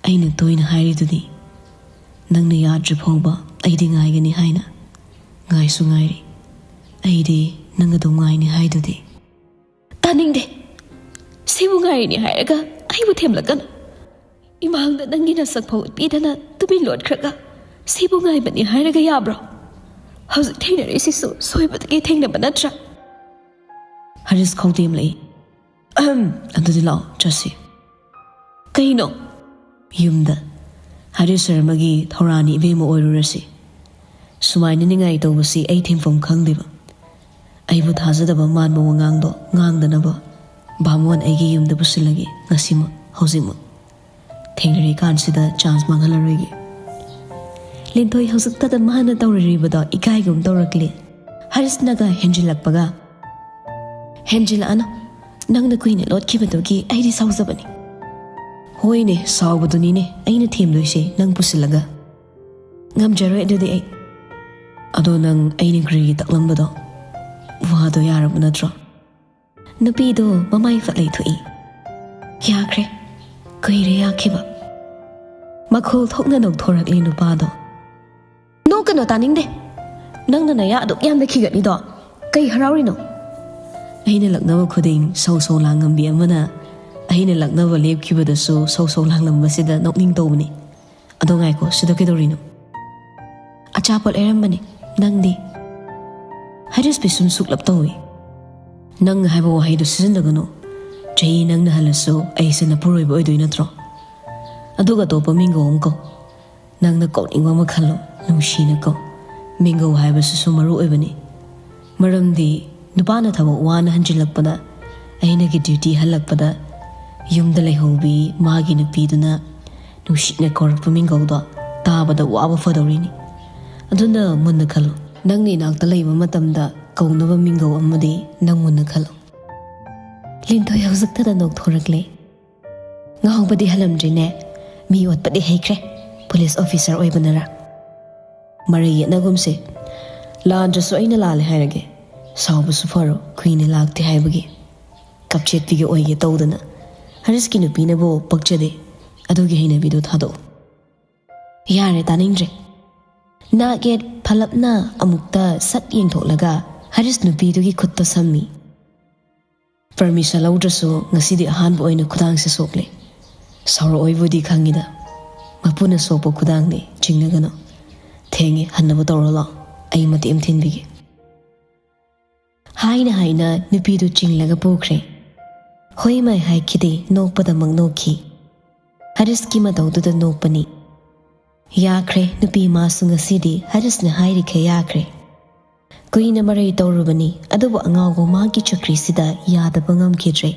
ꯑꯩꯅ ꯇꯣꯏꯅ ꯍꯥꯏꯔꯤꯗꯨꯗꯤ, ꯅꯪꯅ ꯌꯥꯗ꯭ꯔꯤ ꯐꯥꯎꯕ ꯑꯩꯗꯤ ꯉꯥꯏꯒꯅꯤ ꯍꯥꯏꯅ꯫ ꯉꯥꯏꯁꯨ ꯉꯥꯏꯔꯤ꯫ ꯑꯩꯗꯤ ꯅꯪ ꯑꯗꯨꯝ ꯉꯥꯏꯅꯤ ꯍꯥꯏꯗꯨꯗꯤ꯫" "ꯇꯥꯅꯤꯡꯗꯦ꯫ ꯁꯤꯕꯨ ꯉꯥꯏꯔꯤꯅꯤ ꯍꯥꯏꯔꯒ ꯑꯩꯕꯨ ꯊꯦꯝꯂꯛꯀꯅꯨ꯫ ꯏꯃꯥꯡꯗ ꯅꯪꯒꯤ ꯅꯁꯛ ꯐꯥꯎ ꯎꯠꯄꯤꯗꯅ ꯇꯨꯃꯤꯟ ꯂꯣꯠꯈ꯭ꯔꯒ ꯁꯤꯕꯨ ꯉꯥꯏꯕꯅꯤ ꯍꯥꯏꯔꯒ ꯌꯥꯕ꯭ꯔꯣ? ꯍꯧꯖꯤꯛ ꯊꯦꯡꯅꯔꯤꯁꯤꯁꯨ ꯁꯣꯏꯕꯗꯒꯤ ꯊꯦꯡꯅꯕ ꯅꯠꯇ꯭ꯔꯥ?" ꯍꯔꯤꯁ ꯈꯧꯗꯦꯝꯂꯛꯏ꯫ "ꯑꯍꯝ, ꯑꯗꯨꯗꯤ ꯂꯥꯛꯑꯣ, ꯆꯠꯁꯤ꯫" "ꯀꯩꯅꯣ?" "ꯌꯨꯝꯗ꯫ ꯍꯔꯤꯁ ꯁꯔꯃꯒꯤ ꯊꯧꯔꯥꯅꯤ ꯏꯕꯦꯝꯃ ꯑꯣꯏꯔꯨꯔꯁꯤ꯫ ꯁꯨꯃꯥꯏꯅ ꯅꯤꯡꯉꯥꯏ ꯇꯧꯕꯁꯤ ꯑꯩ ꯊꯤꯡꯐꯝ ꯈꯪꯗꯦꯕ꯫ ꯑꯩꯕꯨ ꯊꯥꯖꯗꯕ ꯃꯥꯟꯕ ꯋꯥꯉꯥꯡꯗꯣ ꯉꯥꯡꯗꯅꯕ ꯕꯥꯃꯣꯟ ꯑꯩꯒꯤ ꯌꯨꯝꯗ ꯄꯨꯁꯤꯜꯂꯒꯦ ꯉꯁꯤꯃꯛ, ꯍꯧꯖꯤꯛꯃꯛ꯫ ꯊꯦꯡꯅꯔꯤꯀꯥꯟꯁꯤꯗ ꯆꯥꯟꯁ ꯃꯥꯡꯍꯜꯂꯔꯣꯏꯒꯦ꯫" ꯂꯤꯟꯊꯣꯏ ꯍꯧꯖꯤꯛꯇꯗ ꯃꯥꯅ ꯇꯧꯔꯤꯕꯗꯣ ꯏꯀꯥꯏꯒꯨꯝ ꯇꯧꯔꯛꯂꯦ꯫ ꯍꯔꯤꯁꯅꯒ ꯍꯦꯟꯖꯤꯜꯂꯛꯄꯒ, "ꯍꯦꯟꯖꯤꯜꯂꯛꯑꯅꯨ꯫ ꯅꯪꯅ ꯀꯨꯏꯅ ꯂꯣꯠꯈꯤꯕꯗꯨꯒꯤ ꯑꯩꯗꯤ ꯁꯥꯎꯖꯕꯅꯤ꯫" "ꯍꯣꯏꯅꯦ, ꯁꯥꯎꯕꯗꯨꯅꯤꯅꯦ ꯑꯩꯅ ꯊꯦꯝꯗꯣꯏꯁꯦ ꯅꯪ ꯄꯨꯁꯤꯜꯂꯒ꯫" "ꯉꯝꯖꯔꯣꯏ ꯑꯗꯨꯗꯤ ꯑꯩ꯫" "ꯑꯗꯣ ꯅꯪ ꯑꯩꯅ ꯒ꯭ꯔꯤꯒꯤ ꯇꯛꯂꯝꯕꯗꯣ, ꯋꯥꯗꯣ ꯌꯥꯔꯕ ꯅꯠꯇ꯭ꯔꯣ?" ꯅꯨꯄꯤꯗꯣ ꯃꯃꯥꯏ ꯐꯠ ꯂꯩꯊꯣꯛꯏ꯫ "ꯌꯥꯈ꯭ꯔꯦ꯫ ꯀꯨꯏꯔꯦ ꯌꯥꯈꯤꯕ꯫" ꯃꯈꯣꯜ ꯊꯣꯛꯅ ꯅꯣꯛꯊꯣꯔꯛꯂꯤ ꯅꯨꯄꯥꯗꯣ꯫ "ꯅꯣꯛꯀꯅꯣ, ꯇꯥꯅꯤꯡꯗꯦ꯫ ꯅꯪꯅ ꯅꯌꯥ ꯑꯗꯨꯛ ꯌꯥꯝꯅ ꯈꯤꯒꯠꯂꯤꯗꯣ ꯀꯩ ꯍꯔꯥꯎꯔꯤꯅꯣ?" "ꯑꯩꯅ ꯂꯛꯅꯕ ꯈꯨꯗꯤꯡ ꯁꯧ ꯁꯧ ꯂꯥꯡꯉꯝꯕꯤ ꯑꯃꯅ ꯑꯩꯅ ꯂꯛꯅꯕ ꯂꯦꯞꯈꯤꯕꯗꯁꯨ ꯁꯧ ꯁꯧ ꯂꯥꯡꯂꯝꯕꯁꯤꯗ ꯅꯣꯛꯅꯤꯡ ꯇꯧꯕꯅꯤ꯫ ꯑꯗꯣ ꯉꯥꯏꯈꯣ, ꯁꯤꯗ ꯀꯩꯗꯧꯔꯤꯅꯣ?" "ꯑꯆꯥꯄꯣꯠ ꯂꯩꯔꯝꯕꯅꯤ꯫ ꯅꯪꯗꯤ?" ꯍꯔꯤꯁ ꯄꯤꯁꯨꯝ ꯁꯨꯛꯂꯞ ꯇꯧꯏ꯫ "ꯅꯪ ꯍꯥꯏꯕ ꯋꯥꯍꯩꯗꯣ ꯁꯤꯖꯤꯟꯅꯒꯅꯨ꯫ ꯆꯍꯤ ꯅꯪꯅ ꯍꯜꯂꯁꯨ ꯑꯩꯁꯦ ꯅꯄꯨꯔꯣꯏꯕ ꯑꯣꯏꯗꯣꯏ ꯅꯠꯇ꯭ꯔꯣ? ꯑꯗꯨꯒ ꯑꯇꯣꯞꯄ ꯃꯤꯡꯒꯧ ꯑꯃ ꯀꯧ꯫ ꯅꯪꯅ ꯀꯧꯅꯤꯡꯕ ꯑꯃ ꯈꯜꯂꯣ, ꯅꯨꯡꯁꯤꯅ ꯀꯧ꯫ ꯃꯤꯡꯒꯧ ꯍꯥꯏꯕꯁꯤꯁꯨ ꯃꯔꯨ ꯑꯣꯏꯕꯅꯤ꯫ ꯃꯔꯝꯗꯤ ꯅꯨꯄꯥꯅ ꯊꯕꯛ ꯋꯥꯅ ꯍꯟꯖꯤꯜꯂꯛꯄꯗ, ꯑꯩꯅꯒꯤ ꯗ꯭ꯌꯨꯇꯤ ꯍꯜꯂꯛꯄꯗ ꯌꯨꯝꯗ ꯂꯩꯍꯧꯕꯤ ꯃꯥꯒꯤ ꯅꯨꯄꯤꯗꯨꯅ ꯅꯨꯡꯁꯤꯅ ꯀꯧꯔꯛꯄ ꯃꯤꯡꯒꯧꯗꯣ ꯇꯥꯕꯗ ꯋꯥꯕ ꯐꯗꯧꯔꯤꯅꯤ꯫ ꯑꯗꯨꯅ ꯃꯨꯟꯅ ꯈꯜꯂꯨ꯫ ꯅꯪꯅ ꯏꯅꯥꯛꯇ ꯂꯩꯕ ꯃꯇꯝꯗ ꯀꯧꯅꯕ ꯃꯤꯡꯒꯧ ꯑꯃꯗꯤ ꯅꯪ ꯃꯨꯟꯅ ꯈꯜꯂꯨ꯫ ꯂꯤꯟꯊꯣꯏ ꯍꯧꯖꯤꯛꯇꯗ ꯅꯣꯛꯊꯣꯔꯛꯂꯦ꯫ ꯉꯥꯎꯕꯗꯤ ꯍꯜꯂꯝꯗ꯭ꯔꯤꯅꯦ꯫ ꯃꯤ ꯑꯣꯠꯄꯗꯤ ꯍꯩꯈ꯭ꯔꯦ꯫ ꯄꯨꯂꯤꯁ ꯑꯣꯐꯤꯁꯔ ꯑꯣꯏꯕꯅꯔꯥ? ꯃꯔꯩ ꯌꯦꯠꯅꯒꯨꯝꯁꯦ꯫ ꯂꯥꯟꯗ꯭ꯔꯁꯨ ꯑꯩꯅ ꯂꯥꯜꯂꯦ ꯍꯥꯏꯔꯒꯦ꯫ ꯁꯥꯎꯕꯁꯨ ꯐꯔꯣ, ꯀꯨꯏꯅ ꯂꯥꯛꯇꯦ ꯍꯥꯏꯕꯒꯤ꯫ ꯀꯞꯆꯦꯠꯄꯤꯒ ꯑꯣꯏꯒꯦ ꯇꯧꯗꯅ꯫ ꯍꯔꯤꯁꯀꯤ ꯅꯨꯄꯤꯅꯕꯨ ꯄꯛꯆꯗꯦ꯫ ꯑꯗꯨꯒꯤ ꯍꯩꯅꯕꯤꯗꯨ ꯊꯥꯗꯣꯛꯎ꯫ ꯌꯥꯔꯦ, ꯇꯥꯅꯤꯡꯗ꯭ꯔꯦ꯫ ꯅꯥꯛ ꯌꯦꯠ ꯐꯂꯞꯅ ꯑꯃꯨꯛꯇ ꯁꯠ ꯌꯦꯡꯊꯣꯛꯂꯒ ꯍꯔꯤꯁ ꯅꯨꯄꯤꯗꯨꯒꯤ ꯈꯨꯠꯇ ꯁꯝꯃꯤ꯫ ꯄꯔꯃꯤꯁꯟ ꯂꯧꯗ꯭ꯔꯁꯨ ꯉꯁꯤꯗꯤ ꯑꯍꯥꯟꯕ ꯑꯣꯏꯅ ꯈꯨꯗꯥꯡꯁꯦ ꯁꯣꯛꯂꯦ꯫ ꯁꯥꯎꯔꯛꯑꯣꯏꯕꯨꯗꯤ ꯈꯪꯉꯤꯗ꯫ ꯃꯄꯨꯅ ꯁꯣꯛꯄ ꯈꯨꯗꯥꯡꯅꯦ, ꯆꯤꯡꯅꯒꯅꯨ꯫ ꯊꯦꯡꯉꯦ, ꯍꯟꯅꯕ ꯇꯧꯔꯣ ꯂꯥꯎ, ꯑꯩ ꯃꯇꯦꯛ ꯑꯃ ꯊꯤꯟꯕꯤꯒꯦ꯫ ꯍꯥꯏꯅ ꯍꯥꯏꯅ ꯅꯨꯄꯤꯗꯨ ꯆꯤꯡꯂꯒ ꯄꯨꯈ꯭ꯔꯦ꯫ ꯍꯣꯏ ꯃꯥꯏ ꯍꯥꯏꯈꯤꯗꯦ, ꯅꯣꯛꯄꯗꯃꯛ ꯅꯣꯛꯈꯤ꯫ ꯍꯔꯤꯁꯀꯤ ꯃꯇꯧꯗꯨꯗ ꯅꯣꯛꯄꯅꯤ꯫ ꯌꯥꯈ꯭ꯔꯦ, ꯅꯨꯄꯤ ꯃꯥꯁꯨ ꯉꯁꯤꯗꯤ ꯍꯔꯤꯁꯅ ꯍꯥꯏꯔꯤꯈꯩ ꯌꯥꯈ꯭ꯔꯦ꯫ ꯀꯨꯏꯅ ꯃꯔꯩ ꯇꯧꯔꯨꯕꯅꯤ, ꯑꯗꯨꯕꯨ ꯑꯉꯥꯎꯕ ꯃꯥꯒꯤ ꯆꯨꯀ꯭ꯔꯤꯁꯤꯗ ꯌꯥꯗꯕ ꯉꯝꯈꯤꯗ꯭ꯔꯦ꯫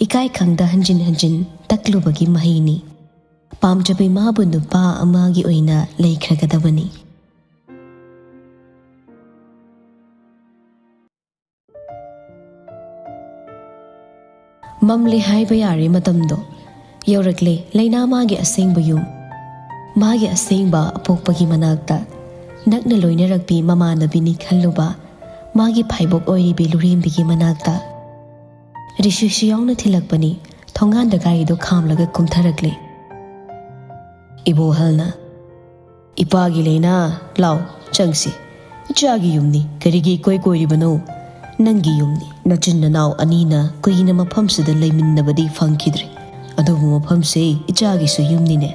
ꯏꯀꯥꯏ ꯈꯪꯗ ꯍꯟꯖꯤꯟ ꯍꯟꯖꯤꯟ ꯇꯛꯂꯨꯕꯒꯤ ꯃꯍꯩꯅꯤ꯫ ꯄꯥꯝꯖꯕꯤ ꯃꯥꯕꯨ ꯅꯨꯄꯥ ꯑꯃꯒꯤ ꯑꯣꯏꯅ ꯂꯩꯈ꯭ꯔꯒꯗꯕꯅꯤ꯫ ꯃꯝꯂꯦ ꯍꯥꯏꯕ ꯌꯥꯔꯦ ꯃꯇꯝꯗꯣ꯫ ꯌꯧꯔꯛꯂꯦ ꯂꯩꯅꯥ ꯃꯥꯒꯤ ꯑꯁꯦꯡꯕ ꯌꯨꯝ꯫ ꯃꯥꯒꯤ ꯑꯁꯦꯡꯕ ꯑꯄꯣꯛꯄꯒꯤ ꯃꯅꯥꯛꯇ꯫ ꯅꯛꯅ ꯂꯣꯏꯅꯔꯛꯄꯤ ꯃꯃꯥꯟꯅꯕꯤꯅꯤ ꯈꯜꯂꯨꯕ꯫ ꯃꯥꯒꯤ ꯐꯥꯏꯕꯣꯛ ꯑꯣꯏꯔꯤꯕꯤ ꯂꯨꯔꯦꯝꯕꯤꯒꯤ ꯃꯅꯥꯛꯇ꯫ ꯔꯤꯁꯤꯁꯨ ꯌꯥꯎꯅ ꯊꯤꯜꯂꯛꯄꯅꯤ꯫ ꯊꯣꯡꯒꯥꯟꯗ ꯒꯥꯔꯤꯗꯨ ꯈꯥꯝꯂꯒ ꯀꯨꯝꯊꯔꯛꯂꯦ꯫ ꯏꯕꯣꯍꯜꯅ, "ꯏꯄꯥꯒꯤ ꯂꯩꯅꯥ, ꯂꯥꯎ, ꯆꯪꯁꯤ꯫ ꯏꯆꯥꯒꯤ ꯌꯨꯝꯅꯤ, ꯀꯔꯤꯒꯤ ꯏꯀꯣꯏ ꯀꯣꯏꯔꯤꯕꯅꯣ? ꯅꯪꯒꯤ ꯌꯨꯝꯅꯤ, ꯅꯆꯤꯟ ꯅꯅꯥꯎ ꯑꯅꯤꯅ ꯀꯨꯏꯅ ꯃꯐꯝꯁꯤꯗ ꯂꯩꯃꯤꯟꯅꯕꯗꯤ ꯐꯪꯈꯤꯗ꯭ꯔꯦ꯫ ꯑꯗꯨꯕꯨ ꯃꯐꯝꯁꯦ ꯏꯆꯥꯒꯤꯁꯨ ꯌꯨꯝꯅꯤꯅꯦ꯫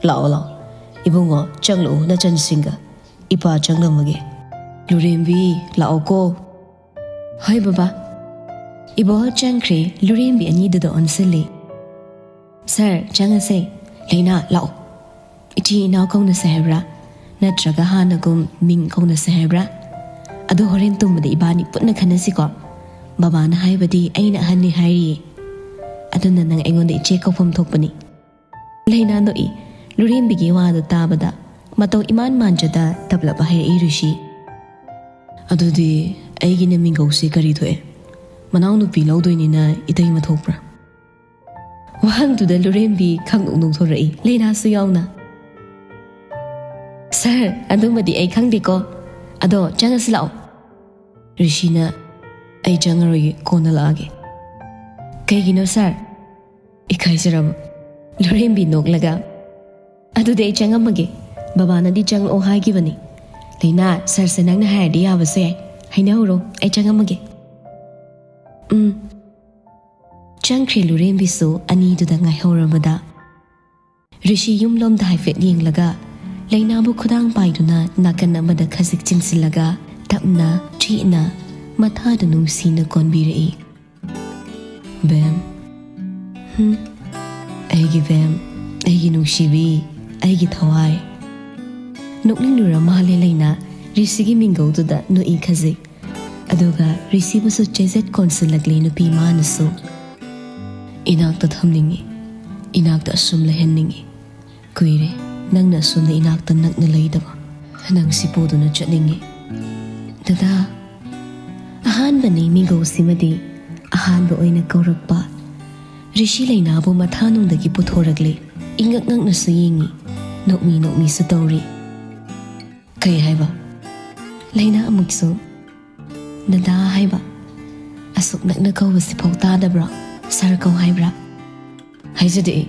ꯂꯥꯛꯑꯣ, ꯂꯥꯛꯑꯣ꯫ ꯏꯕꯨꯡꯉꯣ, ꯆꯪꯂꯛꯎ ꯅꯆꯟꯁꯤꯡꯒ꯫ ꯏꯄꯥ ꯆꯪꯂꯝꯃꯒꯦ꯫ ꯂꯨꯔꯦꯝꯕꯤ, ꯂꯥꯛꯑꯣꯀꯣ꯫" "ꯍꯣꯏ ꯕꯕꯥ꯫" ꯏꯕꯣꯍꯜ ꯆꯪꯈ꯭ꯔꯦ, ꯂꯨꯔꯦꯝꯕꯤ ꯑꯅꯤꯗꯨꯗ ꯑꯣꯟꯁꯤꯜꯂꯤ꯫ "ꯁꯥꯔ, ꯆꯪꯉꯁꯦ꯫ ꯂꯩꯅꯥ, ꯂꯥꯛꯑꯣ꯫ ꯏꯆꯤꯟ ꯏꯅꯥꯎ ꯀꯧꯅꯁꯦ ꯍꯥꯏꯕ꯭ꯔꯥ? ꯅꯠꯇ꯭ꯔꯒ ꯍꯥꯟꯅꯒꯨꯝ ꯃꯤꯡ ꯀꯧꯅꯁꯦ ꯍꯥꯏꯕ꯭ꯔꯥ? ꯑꯗꯣ ꯍꯣꯔꯦꯟ ꯇꯨꯝꯕꯗ ꯏꯕꯥꯅꯤ ꯄꯨꯟꯅ ꯈꯟꯅꯁꯤꯀꯣ꯫ ꯕꯕꯥꯅ ꯍꯥꯏꯕꯗꯤ ꯑꯩꯅ ꯑꯍꯟꯅꯤ ꯍꯥꯏꯔꯤꯌꯦ꯫ ꯑꯗꯨꯅ ꯅꯪ ꯑꯩꯉꯣꯟꯗ ꯏꯆꯦ ꯀꯧꯐꯝ ꯊꯣꯛꯄꯅꯤ꯫ ꯂꯩꯅꯥ ꯅꯣꯛꯏ꯫ ꯂꯨꯔꯦꯝꯕꯤꯒꯤ ꯋꯥꯗꯨ ꯇꯥꯕꯗ ꯃꯇꯧ ꯏꯃꯥꯟ ꯃꯥꯟꯖꯗ ꯇꯞꯂꯞ ꯍꯥꯏꯔꯛꯏ ꯔꯤꯁꯤ꯫ ꯑꯗꯨꯗꯤ ꯑꯩꯒꯤꯅ ꯃꯤꯡꯒꯧꯁꯦ ꯀꯔꯤ ꯊꯣꯛꯑꯦ? ꯃꯅꯥꯎꯅꯨꯄꯤ ꯂꯧꯗꯣꯏꯅꯤꯅ ꯏꯇꯩꯃ ꯊꯣꯛꯄ꯭ꯔꯥ? ꯋꯥꯍꯪꯗꯨꯗ ꯂꯨꯔꯦꯝꯕꯤ ꯈꯪꯅꯣꯛ ꯅꯣꯛꯊꯣꯔꯛꯏ, ꯂꯩꯅꯥꯁꯨ ꯌꯥꯎꯅ꯫ "ꯁꯥꯔ, ꯑꯗꯨꯃꯗꯤ ꯑꯩ ꯈꯪꯗꯦꯀꯣ꯫ ꯑꯗꯣ ꯆꯪꯉꯁꯤ ꯂꯥꯛꯑꯣ꯫" ꯔꯤꯁꯤꯅ, "ꯑꯩ ꯆꯪꯉꯔꯣꯏꯒꯦ, ꯀꯣꯟꯅ ꯂꯥꯛꯑꯒꯦ꯫" "ꯀꯩꯒꯤꯅꯣ ꯁꯥꯔ?" ꯏꯀꯥꯏꯖꯔꯕ ꯂꯨꯔꯦꯝꯕꯤ ꯅꯣꯛꯂꯒ, "ꯑꯗꯨꯗꯤ ꯑꯩ ꯆꯪꯉꯝꯃꯒꯦ꯫ ꯕꯕꯥꯅꯗꯤ ꯆꯪꯂꯛꯑꯣ ꯍꯥꯏꯈꯤꯕꯅꯤ꯫ ꯂꯩꯅꯥ, ꯁꯥꯔꯁꯦ ꯅꯪꯅ ꯍꯥꯏꯔꯗꯤ ꯌꯥꯕꯁꯨ ꯌꯥꯏ꯫ ꯍꯥꯏꯅꯍꯧꯔꯣ, ꯑꯩ ꯆꯪꯉꯝꯃꯒꯦ꯫" "ꯎꯝ꯫" ꯆꯪꯈ꯭ꯔꯦ ꯂꯨꯔꯦꯝꯕꯤꯁꯨ ꯑꯅꯤꯗꯨꯗ ꯉꯥꯏꯍꯧꯔꯕꯗ꯫ ꯔꯤꯁꯤ ꯌꯨꯝꯂꯣꯝꯗ ꯍꯥꯏꯐꯦꯠ ꯌꯦꯡꯂꯒ, ꯂꯩꯅꯥꯕꯨ ꯈꯨꯗꯥꯡ ꯄꯥꯏꯗꯨꯅ ꯅꯥꯀꯟ ꯑꯃꯗ ꯈꯖꯤꯛ ꯆꯤꯡꯁꯤꯜꯂꯒ, ꯇꯞꯅ, ꯆꯦꯠꯅ, ꯃꯊꯥꯗ ꯅꯨꯡꯁꯤꯅ ꯀꯣꯟꯕꯤꯔꯛꯏ꯫ "ꯕꯦꯝ꯫" "ꯍꯨꯝ?" "ꯑꯩꯒꯤ ꯕꯦꯝ, ꯑꯩꯒꯤ ꯅꯨꯡꯁꯤꯕꯤ, ꯑꯩꯒꯤ ꯊꯋꯥꯏ꯫" ꯅꯣꯛꯅꯤꯡꯂꯨꯔ ꯃꯥꯜꯂꯦ ꯂꯩꯅꯥ ꯔꯤꯁꯤꯒꯤ ꯃꯤꯡꯒꯧꯗꯨꯗ ꯅꯣꯛꯏ ꯈꯖꯤꯛ꯫ ꯑꯗꯨꯒ ꯔꯤꯁꯤꯕꯨꯁꯨ ꯆꯦꯖꯦꯠ ꯀꯣꯟꯁꯤꯜꯂꯛꯂꯤ ꯅꯨꯄꯤ ꯃꯥꯅꯁꯨ꯫ "ꯏꯅꯥꯛꯇ ꯊꯝꯅꯤꯡꯏ, ꯏꯅꯥꯛꯇ ꯑꯁꯨꯝ ꯂꯩꯍꯟꯅꯤꯡꯏ꯫ ꯀꯨꯏꯔꯦ ꯅꯪꯅ ꯑꯁꯨꯝꯅ ꯏꯅꯥꯛꯇ ꯅꯛꯅ ꯂꯩꯗꯕ꯫ ꯅꯪꯁꯤ ꯄꯨꯗꯨꯅ ꯆꯠꯅꯤꯡꯏ, ꯗꯗꯥ꯫" ꯑꯍꯥꯟꯕꯅꯤ ꯃꯤꯒꯧꯁꯤꯃꯗꯤ, ꯑꯍꯥꯟꯕ ꯑꯣꯏꯅ ꯀꯧꯔꯛꯄ꯫ ꯔꯤꯁꯤ ꯂꯩꯅꯥꯕꯨ ꯃꯊꯥꯅꯨꯡꯗꯒꯤ ꯄꯨꯊꯣꯔꯛꯂꯤ꯫ ꯏꯉꯛ ꯉꯛꯅꯁꯨ ꯌꯦꯡꯏ, ꯅꯣꯛꯃꯤ ꯅꯣꯛꯃꯤꯁꯨ ꯇꯧꯔꯤ꯫ "ꯀꯩ ꯍꯥꯏꯕ?" ꯂꯩꯅꯥ ꯑꯃꯨꯛꯁꯨ, "ꯗꯗꯥ ꯍꯥꯏꯕ꯫ ꯑꯁꯨꯛ ꯅꯛꯅ ꯀꯧꯕꯁꯤꯐꯥꯎ ꯇꯥꯗꯕ꯭ꯔꯣ? ꯁꯥꯔ ꯀꯧ ꯍꯥꯏꯕ꯭ꯔꯥ?" "ꯍꯥꯏꯖꯗꯦ ꯑꯩ꯫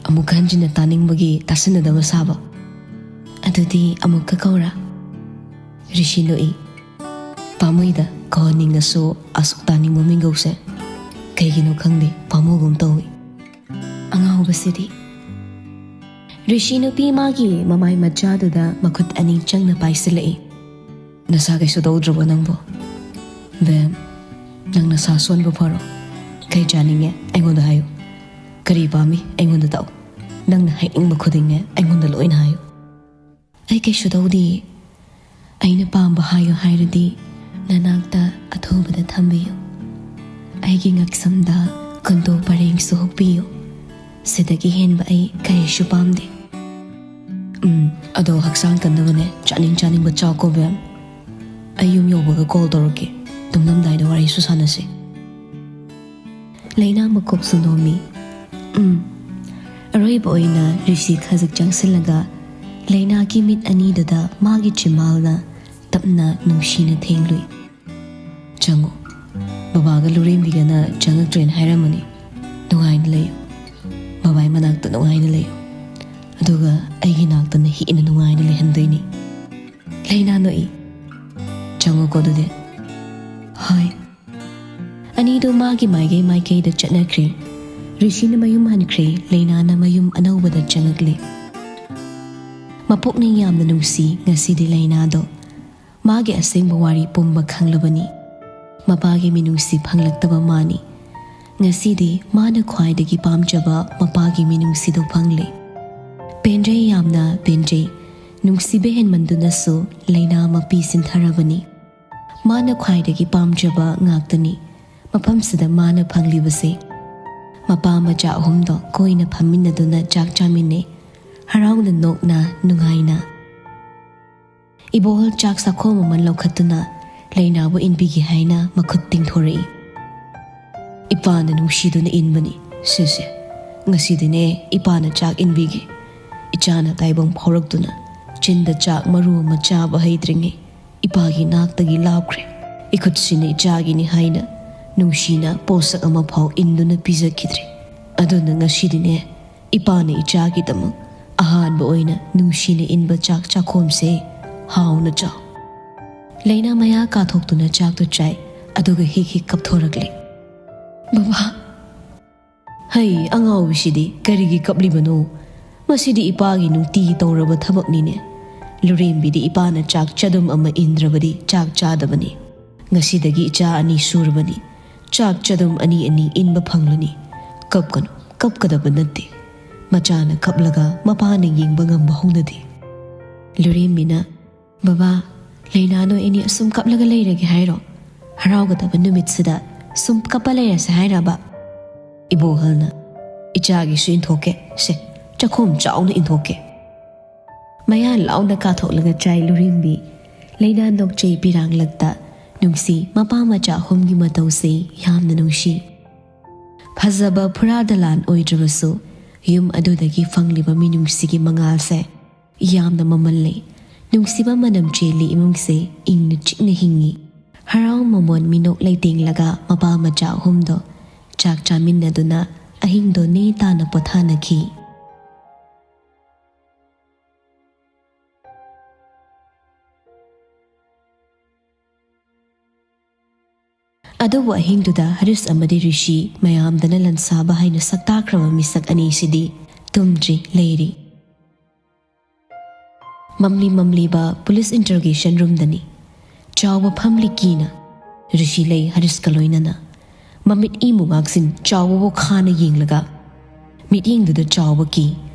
ꯑꯃꯨꯛ ꯍꯟꯖꯤꯟꯅ ꯇꯥꯅꯤꯡꯕꯒꯤ ꯇꯥꯁꯤꯟꯅꯗꯕ ꯁꯥꯕ꯫" "ꯑꯗꯨꯗꯤ ꯑꯃꯨꯛꯀ ꯀꯧꯔꯥ?" ꯔꯤꯁꯤ ꯅꯣꯛꯏ꯫ "ꯄꯥꯝꯃꯨꯏꯗ, ꯀꯧꯍꯟꯅꯤꯡꯉꯁꯨ ꯑꯁꯨꯛ ꯇꯥꯅꯤꯡꯕ ꯃꯤꯡꯒꯧꯁꯦ꯫ ꯀꯩꯒꯤꯅꯣ ꯈꯪꯗꯦ, ꯄꯥꯝꯃꯨꯒꯨꯝ ꯇꯧꯏ꯫" ꯑꯉꯥꯎꯕꯁꯤꯗꯤ꯫ ꯔꯤꯁꯤ ꯅꯨꯄꯤ ꯃꯥꯒꯤ ꯃꯃꯥꯏ ꯃꯆꯥꯗꯨꯗ ꯃꯈꯨꯠ ꯑꯅꯤ ꯆꯪꯅ ꯄꯥꯏꯁꯤꯜꯂꯛꯏ꯫ "ꯅꯁꯥ ꯀꯩꯁꯨ ꯇꯧꯗ꯭ꯔꯕꯣ ꯅꯪꯕꯣ? ꯕꯦꯝ, ꯅꯪ ꯅꯁꯥ ꯁꯣꯟꯕ ꯐꯔꯣ꯫ ꯀꯩ ꯆꯥꯅꯤꯡꯉꯦ ꯑꯩꯉꯣꯟꯗ ꯍꯥꯏꯌꯨ꯫ ꯀꯔꯤ ꯄꯥꯝꯃꯤ ꯑꯩꯉꯣꯟꯗ ꯇꯥꯛꯎ꯫ ꯅꯪꯅ ꯍꯥꯏꯅꯤꯡꯕ ꯈꯨꯗꯤꯡꯅꯦ ꯑꯩꯉꯣꯟꯗ ꯂꯣꯏꯅ ꯍꯥꯏꯌꯨ꯫ ꯑꯩ ꯀꯩꯁꯨ ꯇꯧꯗꯤꯌꯦ꯫ ꯑꯩꯅ ꯄꯥꯝꯕ ꯍꯥꯏꯌꯨ ꯍꯥꯏꯔꯗꯤ ꯅꯅꯥꯛꯇ ꯑꯊꯨꯕꯗ ꯊꯝꯕꯤꯌꯨ꯫ ꯑꯩꯒꯤ ꯉꯛꯁꯝꯗ ꯀꯨꯟꯗꯣ ꯄꯔꯦꯡꯁꯨ ꯍꯨꯛꯄꯤꯌꯨ꯫ ꯁꯤꯗꯒꯤ ꯍꯦꯟꯕ ꯑꯩ ꯀꯔꯤꯁꯨ ꯄꯥꯝꯗꯦ꯫ ꯎꯝ, ꯑꯗꯣ ꯍꯛꯆꯥꯡ ꯀꯟꯅꯕꯅꯦ ꯆꯥꯅꯤꯡ ꯆꯥꯅꯤꯡꯕ ꯆꯥꯎꯀꯣ ꯕꯦꯝ꯫ ꯑꯩ ꯌꯨꯝ ꯌꯧꯕꯒ ꯀꯣꯜ ꯇꯧꯔꯛꯀꯦ꯫ ꯇꯨꯝꯂꯝꯗꯥꯏꯗ ꯋꯥꯔꯤꯁꯨ ꯁꯥꯟꯅꯁꯤ꯫ ꯂꯩꯅꯥ ꯃꯀꯣꯛꯁꯨ ꯅꯣꯝꯃꯤ꯫ ꯎꯝ꯫ ꯑꯔꯣꯏꯕ ꯑꯣꯏꯅ ꯔꯤꯁꯤ ꯈꯖꯤꯛ ꯆꯪꯁꯤꯜꯂꯒ ꯂꯩꯅꯥꯒꯤ ꯃꯤꯠ ꯑꯅꯤꯗꯨꯗ ꯃꯥꯒꯤ ꯆꯤꯝꯕꯥꯜꯅ ꯇꯞꯅ ꯅꯨꯡꯁꯤꯅ ꯊꯦꯡꯂꯨꯏ꯫ "ꯆꯪꯉꯣ꯫ ꯕꯕꯥꯒ ꯂꯨꯔꯦꯝꯕꯤꯒꯅ ꯆꯪꯉꯛꯇ꯭ꯔꯦꯅ ꯍꯥꯏꯔꯝꯃꯅꯤ꯫ ꯅꯨꯡꯉꯥꯏꯅ ꯂꯩꯌꯨ꯫ ꯕꯕꯥꯏ ꯃꯅꯥꯛꯇ ꯅꯨꯡꯉꯥꯏꯅ ꯂꯩꯌꯨ꯫ ꯑꯗꯨꯒ ꯑꯩꯒꯤ ꯅꯥꯛꯇꯅ ꯍꯦꯟꯅ ꯅꯨꯡꯉꯥꯏꯅ ꯂꯩꯍꯟꯗꯣꯏꯅꯤ꯫" ꯂꯩꯅꯥ ꯅꯣꯛꯏ꯫ "ꯆꯪꯉꯣꯀꯣ ꯑꯗꯨꯗꯤ꯫" "ꯍꯣꯏ꯫" ꯑꯅꯤꯗꯨ ꯃꯥꯒꯤ ꯃꯥꯏꯀꯩ ꯃꯥꯏꯀꯩꯗ ꯆꯠꯅꯈ꯭ꯔꯦ꯫ ꯔꯤꯁꯤꯅ ꯃꯌꯨꯝ ꯍꯟꯈ꯭ꯔꯦ, ꯂꯩꯅꯥꯅ ꯃꯌꯨꯝ ꯑꯅꯧꯕꯗ ꯆꯪꯉꯛꯂꯦ꯫ ꯃꯄꯨꯛꯅꯤꯡ ꯌꯥꯝꯅ ꯅꯨꯡꯁꯤ ꯉꯁꯤꯗꯤ ꯂꯩꯅꯥꯗꯣ꯫ ꯃꯥꯒꯤ ꯑꯁꯦꯡꯕ ꯋꯥꯔꯤ ꯄꯨꯝꯕ ꯈꯪꯂꯕꯅꯤ꯫ ꯃꯄꯥꯒꯤ ꯃꯤꯅꯨꯡꯁꯤ ꯐꯪꯂꯛꯇꯕ ꯃꯥꯅꯤ꯫ ꯉꯁꯤꯗꯤ ꯃꯥꯅ ꯈ꯭ꯋꯥꯏꯗꯒꯤ ꯄꯥꯝꯖꯕ ꯃꯄꯥꯒꯤ ꯃꯤꯅꯨꯡꯁꯤꯗꯣ ꯐꯪꯂꯦ꯫ ꯄꯦꯟꯖꯩ, ꯌꯥꯝꯅ ꯄꯦꯟꯖꯩ꯫ ꯅꯨꯡꯁꯤꯕ ꯍꯦꯟꯃꯟꯗꯨꯅꯁꯨ ꯂꯩꯅꯥ ꯃꯄꯤ ꯁꯤꯟꯊꯔꯕꯅꯤ꯫ ꯃꯥꯅ ꯈ꯭ꯋꯥꯏꯗꯒꯤ ꯄꯥꯝꯖꯕ ꯉꯥꯛꯇꯅꯤ ꯃꯐꯝꯁꯤꯗ ꯃꯥꯅ ꯐꯪꯂꯤꯕꯁꯦ꯫ ꯃꯄꯥ ꯃꯆꯥ ꯑꯍꯨꯝꯗꯣ ꯀꯣꯏꯅ ꯐꯝꯃꯤꯟꯅꯗꯨꯅ ꯆꯥꯛ ꯆꯥꯃꯤꯟꯅꯩ, ꯍꯔꯥꯎꯅ ꯅꯣꯛꯅ ꯅꯨꯡꯉꯥꯏꯅ꯫ ꯏꯕꯣꯍꯜ ꯆꯥꯛ ꯆꯥꯛꯈꯣꯝ ꯑꯃ ꯂꯧꯈꯠꯇꯨꯅ ꯂꯩꯅꯥꯕꯨ ꯏꯟꯕꯤꯒꯦ ꯍꯥꯏꯅ ꯃꯈꯨꯠ ꯇꯤꯡꯊꯣꯔꯛꯏ꯫ "ꯏꯄꯥꯅ ꯅꯨꯡꯁꯤꯗꯨꯅ ꯏꯟꯕꯅꯤ꯫ ꯁꯦ ꯁꯦ, ꯉꯁꯤꯗꯤꯅꯦ ꯏꯄꯥꯅ ꯆꯥꯛ ꯏꯟꯕꯤꯒꯦ꯫" ꯏꯆꯥꯅ ꯇꯥꯏꯕꯪ ꯐꯥꯎꯔꯛꯇꯨꯅ ꯆꯤꯟꯗ ꯆꯥꯛ ꯃꯔꯨ ꯑꯃ ꯆꯥꯕ ꯍꯩꯇ꯭ꯔꯤꯉꯩ ꯏꯄꯥꯒꯤ ꯅꯥꯛꯇꯒꯤ ꯂꯥꯞꯈ꯭ꯔꯦ꯫ ꯏꯈꯨꯠꯁꯤꯅ ꯏꯆꯥꯒꯤꯅꯤ ꯍꯥꯏꯅ ꯅꯨꯡꯁꯤꯅ ꯄꯣꯠꯁꯛ ꯑꯃ ꯐꯥꯎ ꯏꯟꯗꯨꯅ ꯄꯤꯖꯈꯤꯗ꯭ꯔꯦ꯫ ꯑꯗꯨꯅ ꯉꯁꯤꯗꯤꯅꯦ ꯏꯄꯥꯅ ꯏꯆꯥꯒꯤꯗꯃꯛ ꯑꯍꯥꯟꯕ ꯑꯣꯏꯅ ꯅꯨꯡꯁꯤꯅ ꯏꯟꯕ ꯆꯥꯛ ꯆꯥꯛꯈꯣꯝꯁꯦ ꯍꯥꯎꯅ ꯆꯥꯎ꯫ ꯂꯩꯅꯥ ꯃꯌꯥ ꯀꯥꯊꯣꯛꯇꯨꯅ ꯆꯥꯛꯇꯨ ꯆꯥꯏ, ꯑꯗꯨꯒ ꯍꯤꯛ ꯍꯤꯛ ꯀꯞꯊꯣꯔꯛꯂꯦ꯫ "ꯕꯕꯥ!" "ꯍꯩ, ꯑꯉꯥꯎꯕꯤꯁꯤꯗꯤ ꯀꯔꯤꯒꯤ ꯀꯞꯂꯤꯕꯅꯣ? ꯃꯁꯤꯗꯤ ꯏꯄꯥꯒꯤ ꯅꯨꯡꯇꯤꯒꯤ ꯇꯧꯔꯕ ꯊꯕꯛꯅꯤꯅꯦ꯫ ꯂꯨꯔꯦꯝꯕꯤꯗꯤ ꯏꯄꯥꯅ ꯆꯥꯛ ꯆꯗꯨꯝ ꯑꯃ ꯏꯟꯗ꯭ꯔꯕꯗꯤ ꯆꯥꯛ ꯆꯥꯗꯕꯅꯤ꯫ ꯉꯁꯤꯗꯒꯤ ꯏꯆꯥ ꯑꯅꯤ ꯁꯨꯔꯕꯅꯤ꯫ ꯆꯥꯛ ꯆꯗꯨꯝ ꯑꯅꯤ ꯑꯅꯤ ꯏꯟꯕ ꯐꯪꯂꯅꯤ꯫ ꯀꯞꯀꯅꯨ, ꯀꯞꯀꯗꯕ ꯅꯠꯇꯦ꯫ ꯃꯆꯥꯅ ꯀꯞꯂꯒ ꯃꯄꯥꯅ ꯌꯦꯡꯕ ꯉꯝꯕ ꯍꯧꯅꯗꯦ꯫ ꯂꯨꯔꯦꯝꯕꯤꯅ, "ꯕꯕꯥ, ꯂꯩꯅꯥ ꯅꯣꯏ ꯑꯅꯤ ꯑꯁꯨꯝ ꯀꯞꯂꯒ ꯂꯩꯔꯒꯦ ꯍꯥꯏꯔꯣ? ꯍꯔꯥꯎꯒꯗꯕ ꯅꯨꯃꯤꯠꯁꯤꯗ ꯁꯨꯝ ꯀꯞꯄ ꯂꯩꯔꯁꯦ ꯍꯥꯏꯔꯕ?" ꯏꯕꯣꯍꯜꯅ, "ꯏꯆꯥꯒꯤꯁꯨ ꯏꯟꯊꯣꯛꯀꯦ, ꯁꯦ, ꯆꯥꯛꯈꯣꯝ ꯆꯥꯎꯅ ꯏꯟꯊꯣꯛꯀꯦ"꯫ ꯃꯌꯥ ꯂꯥꯎꯅ ꯀꯥꯊꯣꯛꯂꯒ ꯆꯥꯏ ꯂꯨꯔꯦꯝꯕꯤ꯫ ꯂꯩꯅꯥ ꯅꯣꯛꯆꯩ ꯄꯤꯔꯥꯡꯂꯛꯇ ꯅꯨꯡꯁꯤ ꯃꯄꯥ ꯃꯆꯥ ꯑꯍꯨꯝꯒꯤ ꯃꯇꯧꯁꯦ ꯌꯥꯝꯅ ꯅꯨꯡꯁꯤ꯫ ꯐꯖꯕ ꯐꯨꯔꯥ ꯗꯂꯥꯟ ꯑꯣꯏꯗ꯭ꯔꯕꯁꯨ ꯌꯨꯝ ꯑꯗꯨꯗꯒꯤ ꯐꯪꯂꯤꯕ ꯃꯤꯅꯨꯡꯁꯤꯒꯤ ꯃꯉꯥꯜꯁꯦ ꯌꯥꯝꯅ ꯃꯃꯜ ꯂꯩ꯫ ꯅꯨꯡꯁꯤꯕ ꯃꯅꯝ ꯆꯦꯜꯂꯤ ꯏꯃꯨꯡꯁꯦ, ꯏꯪꯅ ꯆꯤꯛꯅ ꯍꯤꯡꯉꯤ꯫ ꯍꯔꯥꯎ ꯃꯃꯣꯟ ꯃꯤꯅꯣꯛ ꯂꯩꯇꯦꯡꯂꯒ ꯃꯄꯥ ꯃꯆꯥ ꯑꯍꯨꯝꯗꯣ ꯆꯥꯛ ꯆꯥꯃꯤꯟꯅꯗꯨꯅ ꯑꯍꯤꯡꯗꯣ ꯅꯦ ꯇꯥꯅ ꯄꯣꯊꯥꯅꯈꯤ꯫ ꯑꯗꯨꯕꯨ ꯑꯍꯤꯡꯗꯨꯗ ꯍꯔꯤꯁ ꯑꯃꯗꯤ ꯔꯤꯁꯤ, ꯃꯌꯥꯝꯗꯅ ꯂꯟꯁꯥꯕ ꯍꯥꯏꯅ ꯁꯛꯇꯥꯈ꯭ꯔꯕ ꯃꯤꯁꯛ ꯑꯅꯤꯁꯤꯗꯤ ꯇꯨꯝꯗ꯭ꯔꯤ ꯂꯩꯔꯤ꯫ ꯃꯝꯂꯤ ꯃꯝꯂꯤꯕ ꯄꯨꯂꯤꯁ ꯏꯟꯇꯔꯣꯒꯦꯁꯟ ꯔꯨꯝꯗꯅꯤ꯫ ꯆꯥꯎꯕ ꯐꯝꯂꯤ ꯀꯤꯅ꯫ ꯔꯤꯁꯤ ꯂꯩ ꯍꯔꯤꯁꯀ ꯂꯣꯏꯅꯅ꯫ ꯃꯃꯤꯠ ꯏ ꯃꯨꯉꯥꯛꯁꯤꯟ ꯆꯥꯎꯕꯕꯨ ꯈꯥꯅ ꯌꯦꯡꯂꯒ, ꯃꯤꯠꯌꯦꯡꯗꯨꯗ ꯆꯥꯎꯕ ꯀꯤ꯫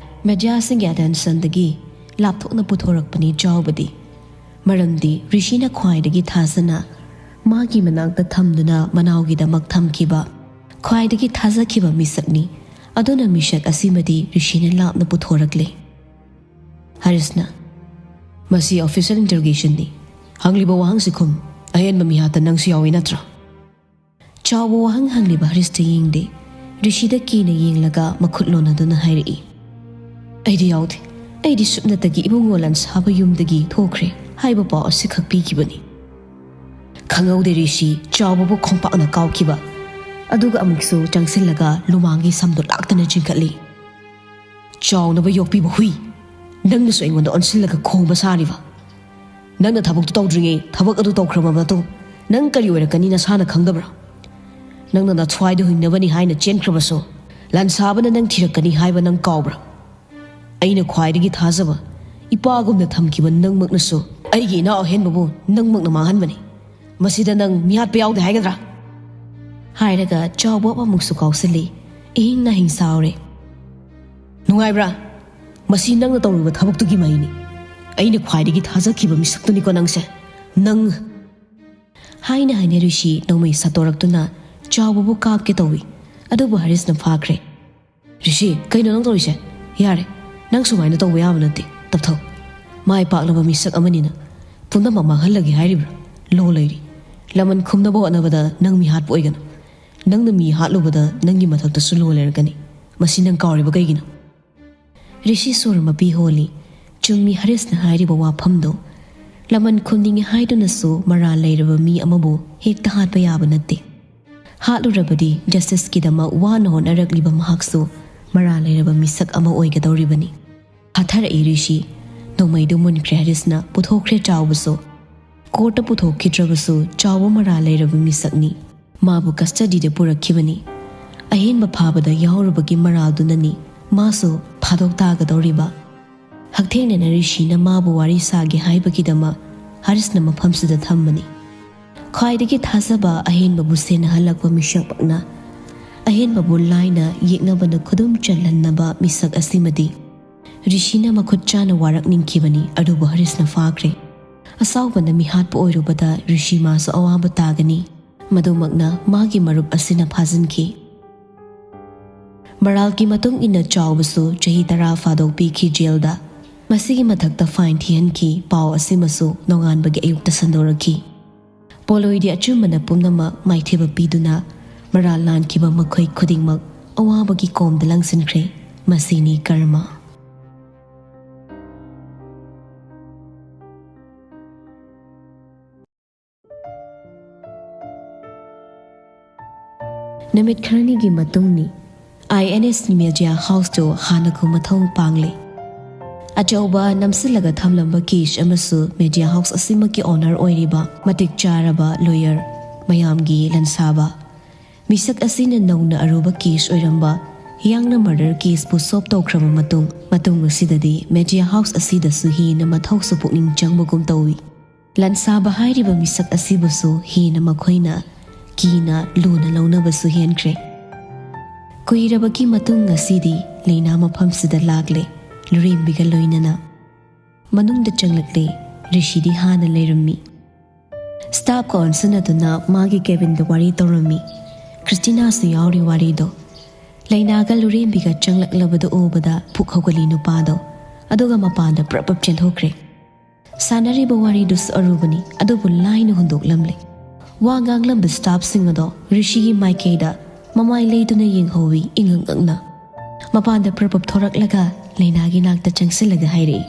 ꯃꯦꯗꯤꯌꯥꯁꯤꯡꯒꯤ ꯑꯦꯇꯦꯟꯁꯟꯗꯒꯤ ꯂꯥꯞꯊꯣꯛꯅ ꯄꯨꯊꯣꯔꯛꯄꯅꯤ ꯆꯥꯎꯕꯗꯤ꯫ ꯃꯔꯝꯗꯤ ꯔꯤꯁꯤꯅ ꯈ꯭ꯋꯥꯏꯗꯒꯤ ꯊꯥꯖꯅ ꯃꯥꯒꯤ ꯃꯅꯥꯛꯇ ꯊꯝꯗꯨꯅ ꯃꯅꯥꯎꯒꯤꯗꯃꯛ ꯊꯝꯈꯤꯕ ꯈ꯭ꯋꯥꯏꯗꯒꯤ ꯊꯥꯖꯈꯤꯕ ꯃꯤꯁꯛꯅꯤ꯫ ꯑꯗꯨꯅ ꯃꯤꯁꯛ ꯑꯁꯤꯃꯗꯤ ꯔꯤꯁꯤꯅ ꯂꯥꯞꯅ ꯄꯨꯊꯣꯔꯛꯂꯦ꯫ ꯍꯔꯤꯁꯅ, "ꯃꯁꯤ ꯑꯣꯐꯤꯁꯤꯌꯦꯜ ꯏꯟꯇꯔꯣꯒꯦꯁꯟꯅꯤ꯫ ꯍꯪꯂꯤꯕ ꯋꯥꯍꯪꯁꯤ ꯈꯨꯝ꯫ ꯑꯍꯦꯟꯕ ꯃꯤꯍꯥꯠꯇ ꯅꯪꯁꯨ ꯌꯥꯎꯏ ꯅꯠꯇ꯭ꯔꯥ?" ꯆꯥꯎꯕ ꯋꯥꯍꯪ ꯍꯪꯂꯤꯕ ꯍꯔꯤꯁꯇ ꯌꯦꯡꯗꯦ꯫ ꯔꯤꯁꯤꯗ ꯀꯤꯅ ꯌꯦꯡꯂꯒ ꯃꯈꯨꯠ ꯂꯣꯟꯅꯗꯨꯅ ꯍꯥꯏꯔꯛꯏ, "ꯑꯩꯗꯤ ꯌꯥꯎꯗꯦ꯫ ꯑꯩꯗꯤ ꯁꯨꯞꯅꯇꯒꯤ ꯏꯕꯨꯡꯉꯣ ꯂꯟꯁꯥꯕ ꯌꯨꯝꯗꯒꯤ ꯊꯣꯛꯈ꯭ꯔꯦ ꯍꯥꯏꯕ ꯄꯥꯎ ꯑꯁꯤꯈꯛ ꯄꯤꯈꯤꯕꯅꯤ"꯫ ꯈꯪꯍꯧꯗꯦ ꯔꯤꯁꯤ ꯆꯥꯎꯕꯕꯨ ꯈꯣꯡꯄꯥꯛꯅ ꯀꯥꯎꯈꯤꯕ꯫ ꯑꯗꯨꯒ ꯑꯃꯨꯛꯁꯨ ꯆꯪꯁꯤꯜꯂꯒ ꯂꯨꯃꯥꯡꯒꯤ ꯁꯝꯗꯨ ꯂꯥꯛꯇꯅ ꯆꯤꯡꯈꯠꯂꯤ꯫ "ꯆꯥꯎꯅꯕ ꯌꯣꯛꯄꯤꯕ ꯍꯨꯏ, ꯅꯪꯅꯁꯨ ꯑꯩꯉꯣꯟꯗ ꯑꯣꯟꯁꯤꯜꯂꯒ ꯈꯣꯡꯕ ꯁꯥꯔꯤꯕ? ꯅꯪꯅ ꯊꯕꯛꯇꯨ ꯇꯧꯗ꯭ꯔꯤꯉꯩ ꯊꯕꯛ ꯑꯗꯨ ꯇꯧꯈ꯭ꯔꯕ ꯃꯇꯨꯡ ꯅꯪ ꯀꯔꯤ ꯑꯣꯏꯔꯛꯀꯅꯤ ꯅꯁꯥꯅ ꯈꯪꯗꯕ꯭ꯔꯥ? ꯅꯪꯅ ꯅꯊ꯭ꯋꯥꯏꯗ ꯍꯤꯡꯅꯕꯅꯤ ꯍꯥꯏꯅ ꯆꯦꯟꯈ꯭ꯔꯕꯁꯨ, ꯂꯥꯟꯁꯥꯕꯅ ꯅꯪ ꯊꯤꯔꯛꯀꯅꯤ ꯍꯥꯏꯕ ꯅꯪ ꯀꯥꯎꯕ꯭ꯔꯥ? ꯑꯩꯅ ꯈ꯭ꯋꯥꯏꯗꯒꯤ ꯊꯥꯖꯕ ꯏꯄꯥꯒꯨꯝꯅ ꯊꯝꯈꯤꯕ ꯅꯪꯃꯛꯅꯁꯨ ꯑꯩꯒꯤ ꯏꯅꯥꯎ ꯑꯍꯦꯟꯕꯕꯨ ꯅꯪꯃꯛꯅ ꯃꯥꯡꯍꯟꯕꯅꯤ꯫ ꯃꯁꯤꯗ ꯅꯪ ꯃꯤꯍꯥꯠꯄ ꯌꯥꯎꯗꯦ ꯍꯥꯏꯒꯗ꯭ꯔꯥ?" ꯍꯥꯏꯔꯒ ꯆꯥꯎꯕ ꯑꯃꯨꯛꯁꯨ ꯀꯥꯎꯁꯤꯜꯂꯤ꯫ ꯏꯍꯤꯡ ꯅꯥꯍꯤꯡ ꯁꯥꯎꯔꯦ꯫ ꯅꯨꯡꯉꯥꯏꯕ꯭ꯔꯥ? ꯃꯁꯤ ꯅꯪꯅ ꯇꯧꯔꯨꯕ ꯊꯕꯛꯇꯨꯒꯤ ꯃꯍꯩꯅꯤ꯫ ꯑꯩꯅ ꯈ꯭ꯋꯥꯏꯗꯒꯤ ꯊꯥꯖꯈꯤꯕ ꯃꯤꯁꯛꯇꯨꯅꯤꯀꯣ ꯅꯪꯁꯦ꯫ ꯅꯪ ꯍꯥꯏꯅ ꯍꯥꯏꯅ ꯔꯤꯁꯤ ꯅꯣꯡꯃꯩ ꯁꯠꯇꯣꯔꯛꯇꯨꯅ ꯆꯥꯎꯕꯕꯨ ꯀꯥꯞꯀꯦ ꯇꯧꯏ꯫ ꯑꯗꯨꯕꯨ ꯍꯔꯤꯁꯅ ꯐꯥꯈ꯭ꯔꯦ꯫ "ꯔꯤꯁꯤ, ꯀꯩꯅꯣ ꯅꯪ ꯇꯧꯔꯤꯁꯦ? ꯌꯥꯔꯦ, ꯅꯪ ꯁꯨꯃꯥꯏꯅ ꯇꯧꯕ ꯌꯥꯕ ꯅꯠꯇꯦ꯫ ꯇꯞꯊꯧ꯫ ꯃꯥꯏ ꯄꯥꯛꯂꯕ ꯃꯤꯁꯛ ꯑꯃꯅꯤꯅ ꯄꯨꯝꯅꯃꯛ ꯃꯥꯡꯍꯜꯂꯒꯦ ꯍꯥꯏꯔꯤꯕ꯭ꯔꯥ? ꯂꯣ ꯂꯩꯔꯤ꯫ ꯂꯃꯟ ꯈꯨꯝꯅꯕ ꯍꯣꯠꯅꯕꯗ ꯅꯪ ꯃꯤ ꯍꯥꯠꯄ ꯑꯣꯏꯒꯅꯨ꯫ ꯅꯪꯅ ꯃꯤ ꯍꯥꯠꯂꯨꯕꯗ ꯅꯪꯒꯤ ꯃꯊꯛꯇꯁꯨ ꯂꯣ ꯂꯩꯔꯛꯀꯅꯤ꯫ ꯃꯁꯤ ꯅꯪ ꯀꯥꯎꯔꯤꯕ ꯀꯩꯒꯤꯅꯣ?" ꯔꯤꯁꯤ ꯁꯣꯔ ꯃꯄꯤ ꯍꯣꯜꯂꯤ꯫ ꯆꯨꯝꯃꯤ ꯍꯔꯤꯁꯅ ꯍꯥꯏꯔꯤꯕ ꯋꯥꯐꯝꯗꯣ꯫ ꯂꯃꯟ ꯈꯨꯝꯅꯤꯡꯉꯤ ꯍꯥꯏꯗꯨꯅꯁꯨ ꯃꯔꯥꯜ ꯂꯩꯔꯕ ꯃꯤ ꯑꯃꯕꯨ ꯍꯦꯛꯇ ꯍꯥꯠꯄ ꯌꯥꯕ ꯅꯠꯇꯦ꯫ ꯍꯥꯠꯂꯨꯔꯕꯗꯤ ꯖꯁꯇꯤꯁꯀꯤꯗꯃꯛ ꯋꯥꯅ ꯍꯣꯠꯅꯔꯛꯂꯤꯕ ꯃꯍꯥꯛꯁꯨ ꯃꯔꯥꯜ ꯂꯩꯔꯕ ꯃꯤꯁꯛ ꯑꯃ ꯑꯣꯏꯒꯗꯧꯔꯤꯕꯅꯤ꯫ ꯍꯥꯊꯔꯛꯏ ꯔꯤꯁꯤ꯫ ꯅꯣꯡꯃꯩꯗꯨ ꯃꯨꯟꯈ꯭ꯔꯦ ꯍꯔꯤꯁꯅ, ꯄꯨꯊꯣꯛꯈ꯭ꯔꯦ ꯆꯥꯎꯕꯁꯨ꯫ ꯀꯣꯔꯠꯇ ꯄꯨꯊꯣꯛꯈꯤꯗ꯭ꯔꯕꯁꯨ ꯆꯥꯎꯕ ꯃꯔꯥꯜ ꯂꯩꯔꯕ ꯃꯤꯁꯛꯅꯤ꯫ ꯃꯥꯕꯨ ꯀꯁꯇꯗꯤꯗ ꯄꯨꯔꯛꯈꯤꯕꯅꯤ꯫ ꯑꯍꯦꯟꯕ ꯐꯥꯕꯗ ꯌꯥꯎꯔꯨꯕꯒꯤ ꯃꯔꯥꯜꯗꯨꯅꯅꯤ ꯃꯥꯁꯨ ꯐꯥꯗꯣꯛ ꯇꯥꯒꯗꯧꯔꯤꯕ꯫ ꯍꯛꯊꯦꯡꯅꯅ ꯔꯤꯁꯤꯅ ꯃꯥꯕꯨ ꯋꯥꯔꯤ ꯁꯥꯒꯦ ꯍꯥꯏꯕꯒꯤꯗꯃꯛ ꯍꯔꯤꯁꯅ ꯃꯐꯝꯁꯤꯗ ꯊꯝꯕꯅꯤ꯫ ꯈ꯭ꯋꯥꯏꯗꯒꯤ ꯊꯥꯖꯕ ꯑꯍꯦꯟꯕꯕꯨ ꯁꯦꯟꯅꯍꯜꯂꯛꯄ ꯃꯤꯁꯛꯃꯛꯅ ꯑꯍꯦꯟꯕꯕꯨ ꯂꯥꯏꯅ ꯌꯦꯛꯅꯕꯅ ꯈꯨꯗꯨꯝ ꯆꯜꯍꯟꯅꯕ ꯃꯤꯁꯛ ꯑꯁꯤꯃꯗꯤ ꯔꯤꯁꯤꯅ ꯃꯈꯨꯠ ꯆꯥꯅ ꯋꯥꯔꯛꯅꯤꯡꯈꯤꯕꯅꯤ, ꯑꯗꯨꯕꯨ ꯍꯔꯤꯁꯅ ꯐꯥꯈ꯭ꯔꯦ꯫ ꯑꯁꯥꯎꯕꯅ ꯃꯤꯍꯥꯠꯄ ꯑꯣꯏꯔꯨꯕꯗ ꯔꯤꯁꯤ ꯃꯥꯁꯨ ꯑꯋꯥꯕ ꯇꯥꯒꯅꯤ꯫ ꯃꯗꯨꯃꯛꯅ ꯃꯥꯒꯤ ꯃꯔꯨꯞ ꯑꯁꯤꯅ ꯐꯥꯖꯤꯟꯈꯤ꯫ ꯃꯔꯥꯜꯒꯤ ꯃꯇꯨꯡ ꯏꯟꯅ ꯆꯥꯎꯕꯁꯨ ꯆꯍꯤ ꯇꯔꯥ ꯐꯥꯗꯣꯛ ꯄꯤꯈꯤ ꯖꯦꯜꯗ꯫ ꯃꯁꯤꯒꯤ ꯃꯊꯛꯇ ꯐꯥꯏꯟ ꯊꯤꯍꯟꯈꯤ꯫ ꯄꯥꯎ ꯑꯁꯤꯃꯁꯨ ꯅꯣꯡꯉꯥꯟꯕꯒꯤ ꯑꯌꯨꯛꯇ ꯁꯟꯗꯣꯔꯛꯈꯤ꯫ ꯄꯣꯂꯣꯏꯗꯤ ꯑꯆꯨꯝꯕꯅ ꯄꯨꯝꯅꯃꯛ ꯃꯥꯏꯊꯤꯕ ꯄꯤꯗꯨꯅ ꯃꯔꯥꯜ ꯂꯥꯟꯈꯤꯕ ꯃꯈꯣꯏ ꯈꯨꯗꯤꯡꯃꯛ ꯑꯋꯥꯕꯒꯤ ꯀꯣꯝꯗ ꯂꯪꯁꯤꯟꯈ꯭ꯔꯦ꯫ ꯃꯁꯤꯅꯤ ꯀꯔꯃ꯫ ꯅꯨꯃꯤꯠ ꯈꯔꯅꯤꯒꯤ ꯃꯇꯨꯡꯅꯤ꯫ ꯑꯥꯏ ꯑꯦꯟ ꯑꯦꯁ ꯃꯦꯗꯤꯌꯥ ꯍꯥꯎꯁꯇꯨ ꯍꯥꯟꯅꯒꯨꯝ ꯃꯊꯧ ꯄꯥꯡꯂꯦ꯫ ꯑꯆꯧꯕ ꯅꯝꯁꯤꯜꯂꯒ ꯊꯝꯂꯝꯕ ꯀꯦꯁ ꯑꯃꯁꯨ ꯃꯦꯗꯤꯌꯥ ꯍꯥꯎꯁ ꯑꯁꯤꯃꯛꯀꯤ ꯑꯣꯅꯔ ꯑꯣꯏꯔꯤꯕ ꯃꯇꯤꯛ ꯆꯥꯔꯕ ꯂꯣꯌꯔ, ꯃꯌꯥꯝꯒꯤ ꯂꯟꯁꯥꯕ, ꯃꯤꯁꯛ ꯑꯁꯤꯅ ꯅꯧꯅ ꯑꯔꯨꯕ ꯀꯦꯁ ꯑꯣꯏꯔꯝꯕ ꯍꯤꯌꯥꯡꯅ ꯃꯔꯗꯔ ꯀꯦꯁꯄꯨ ꯁꯣꯜꯕ ꯇꯧꯈ꯭ꯔꯕ ꯃꯇꯨꯡ, ꯃꯇꯨꯡ ꯑꯁꯤꯗꯗꯤ ꯃꯦꯗꯤꯌꯥ ꯍꯥꯎꯁ ꯑꯁꯤꯗꯁꯨ ꯍꯦꯟꯅ ꯃꯊꯧꯁꯨ ꯄꯨꯛꯅꯤꯡ ꯆꯪꯕꯒꯨꯝ ꯇꯧꯏ꯫ ꯂꯟꯁꯥꯕ ꯍꯥꯏꯔꯤꯕ ꯃꯤꯁꯛ ꯑꯁꯤꯕꯨꯁꯨ ꯍꯦꯟꯅ ꯃꯈꯣꯏꯅ ꯀꯤꯅ ꯂꯨꯅ ꯂꯧꯅꯕꯁꯨ ꯍꯦꯟꯈ꯭ꯔꯦ꯫ ꯀꯨꯏꯔꯕꯒꯤ ꯃꯇꯨꯡ ꯉꯁꯤꯗꯤ ꯂꯩꯅꯥ ꯃꯐꯝꯁꯤꯗ ꯂꯥꯛꯂꯦ, ꯂꯨꯔꯦꯝꯕꯤꯒ ꯂꯣꯏꯅꯅ꯫ ꯃꯅꯨꯡꯗ ꯆꯪꯂꯛꯂꯦ꯫ ꯔꯤꯁꯤꯗꯤ ꯍꯥꯟꯅ ꯂꯩꯔꯝꯃꯤ꯫ ꯁ꯭ꯇꯥꯐꯀ ꯑꯣꯟꯁꯤꯟꯅꯗꯨꯅ ꯃꯥꯒꯤ ꯀꯦꯕꯤꯟꯗ ꯋꯥꯔꯤ ꯇꯧꯔꯝꯃꯤ꯫ ꯈ꯭ꯔꯤꯁꯇꯤꯅꯥꯁꯨ ꯌꯥꯎꯔꯤ ꯋꯥꯔꯤꯗꯣ꯫ ꯂꯩꯅꯥꯒ ꯂꯨꯔꯦꯝꯕꯤꯒ ꯆꯪꯂꯛꯂꯕꯗꯨ ꯎꯕꯗ ꯄꯨꯛ ꯍꯧꯒꯠꯂꯤ ꯅꯨꯄꯥꯗꯣ꯫ ꯑꯗꯨꯒ ꯃꯄꯥꯟꯗ ꯄ꯭ꯔꯞ ꯄ꯭ꯔꯞ ꯆꯦꯟꯊꯣꯛꯈ꯭ꯔꯦ꯫ ꯁꯥꯟꯅꯔꯤꯕ ꯋꯥꯔꯤꯗꯨꯁꯨ ꯑꯔꯨꯕꯅꯤ, ꯑꯗꯨꯕꯨ ꯂꯥꯏꯅ ꯍꯨꯟꯗꯣꯛꯂꯝꯂꯦ꯫ ꯋꯥ ꯉꯥꯡꯂꯝꯕ ꯁ꯭ꯇꯥꯐꯁꯤꯡ ꯑꯗꯣ ꯔꯤꯁꯤꯒꯤ ꯃꯥꯏꯀꯩꯗ ꯃꯃꯥꯏ ꯂꯩꯗꯨꯅ ꯌꯦꯡꯍꯧꯋꯤ, ꯏꯉꯛ ꯉꯛꯅ꯫ ꯃꯄꯥꯟꯗ ꯄ꯭ꯔꯞ ꯄ꯭ꯔꯞ ꯊꯣꯔꯛꯂꯒ ꯂꯩꯅꯥꯒꯤ ꯅꯥꯛꯇ ꯆꯪꯁꯤꯜꯂꯒ ꯍꯥꯏꯔꯛꯏ,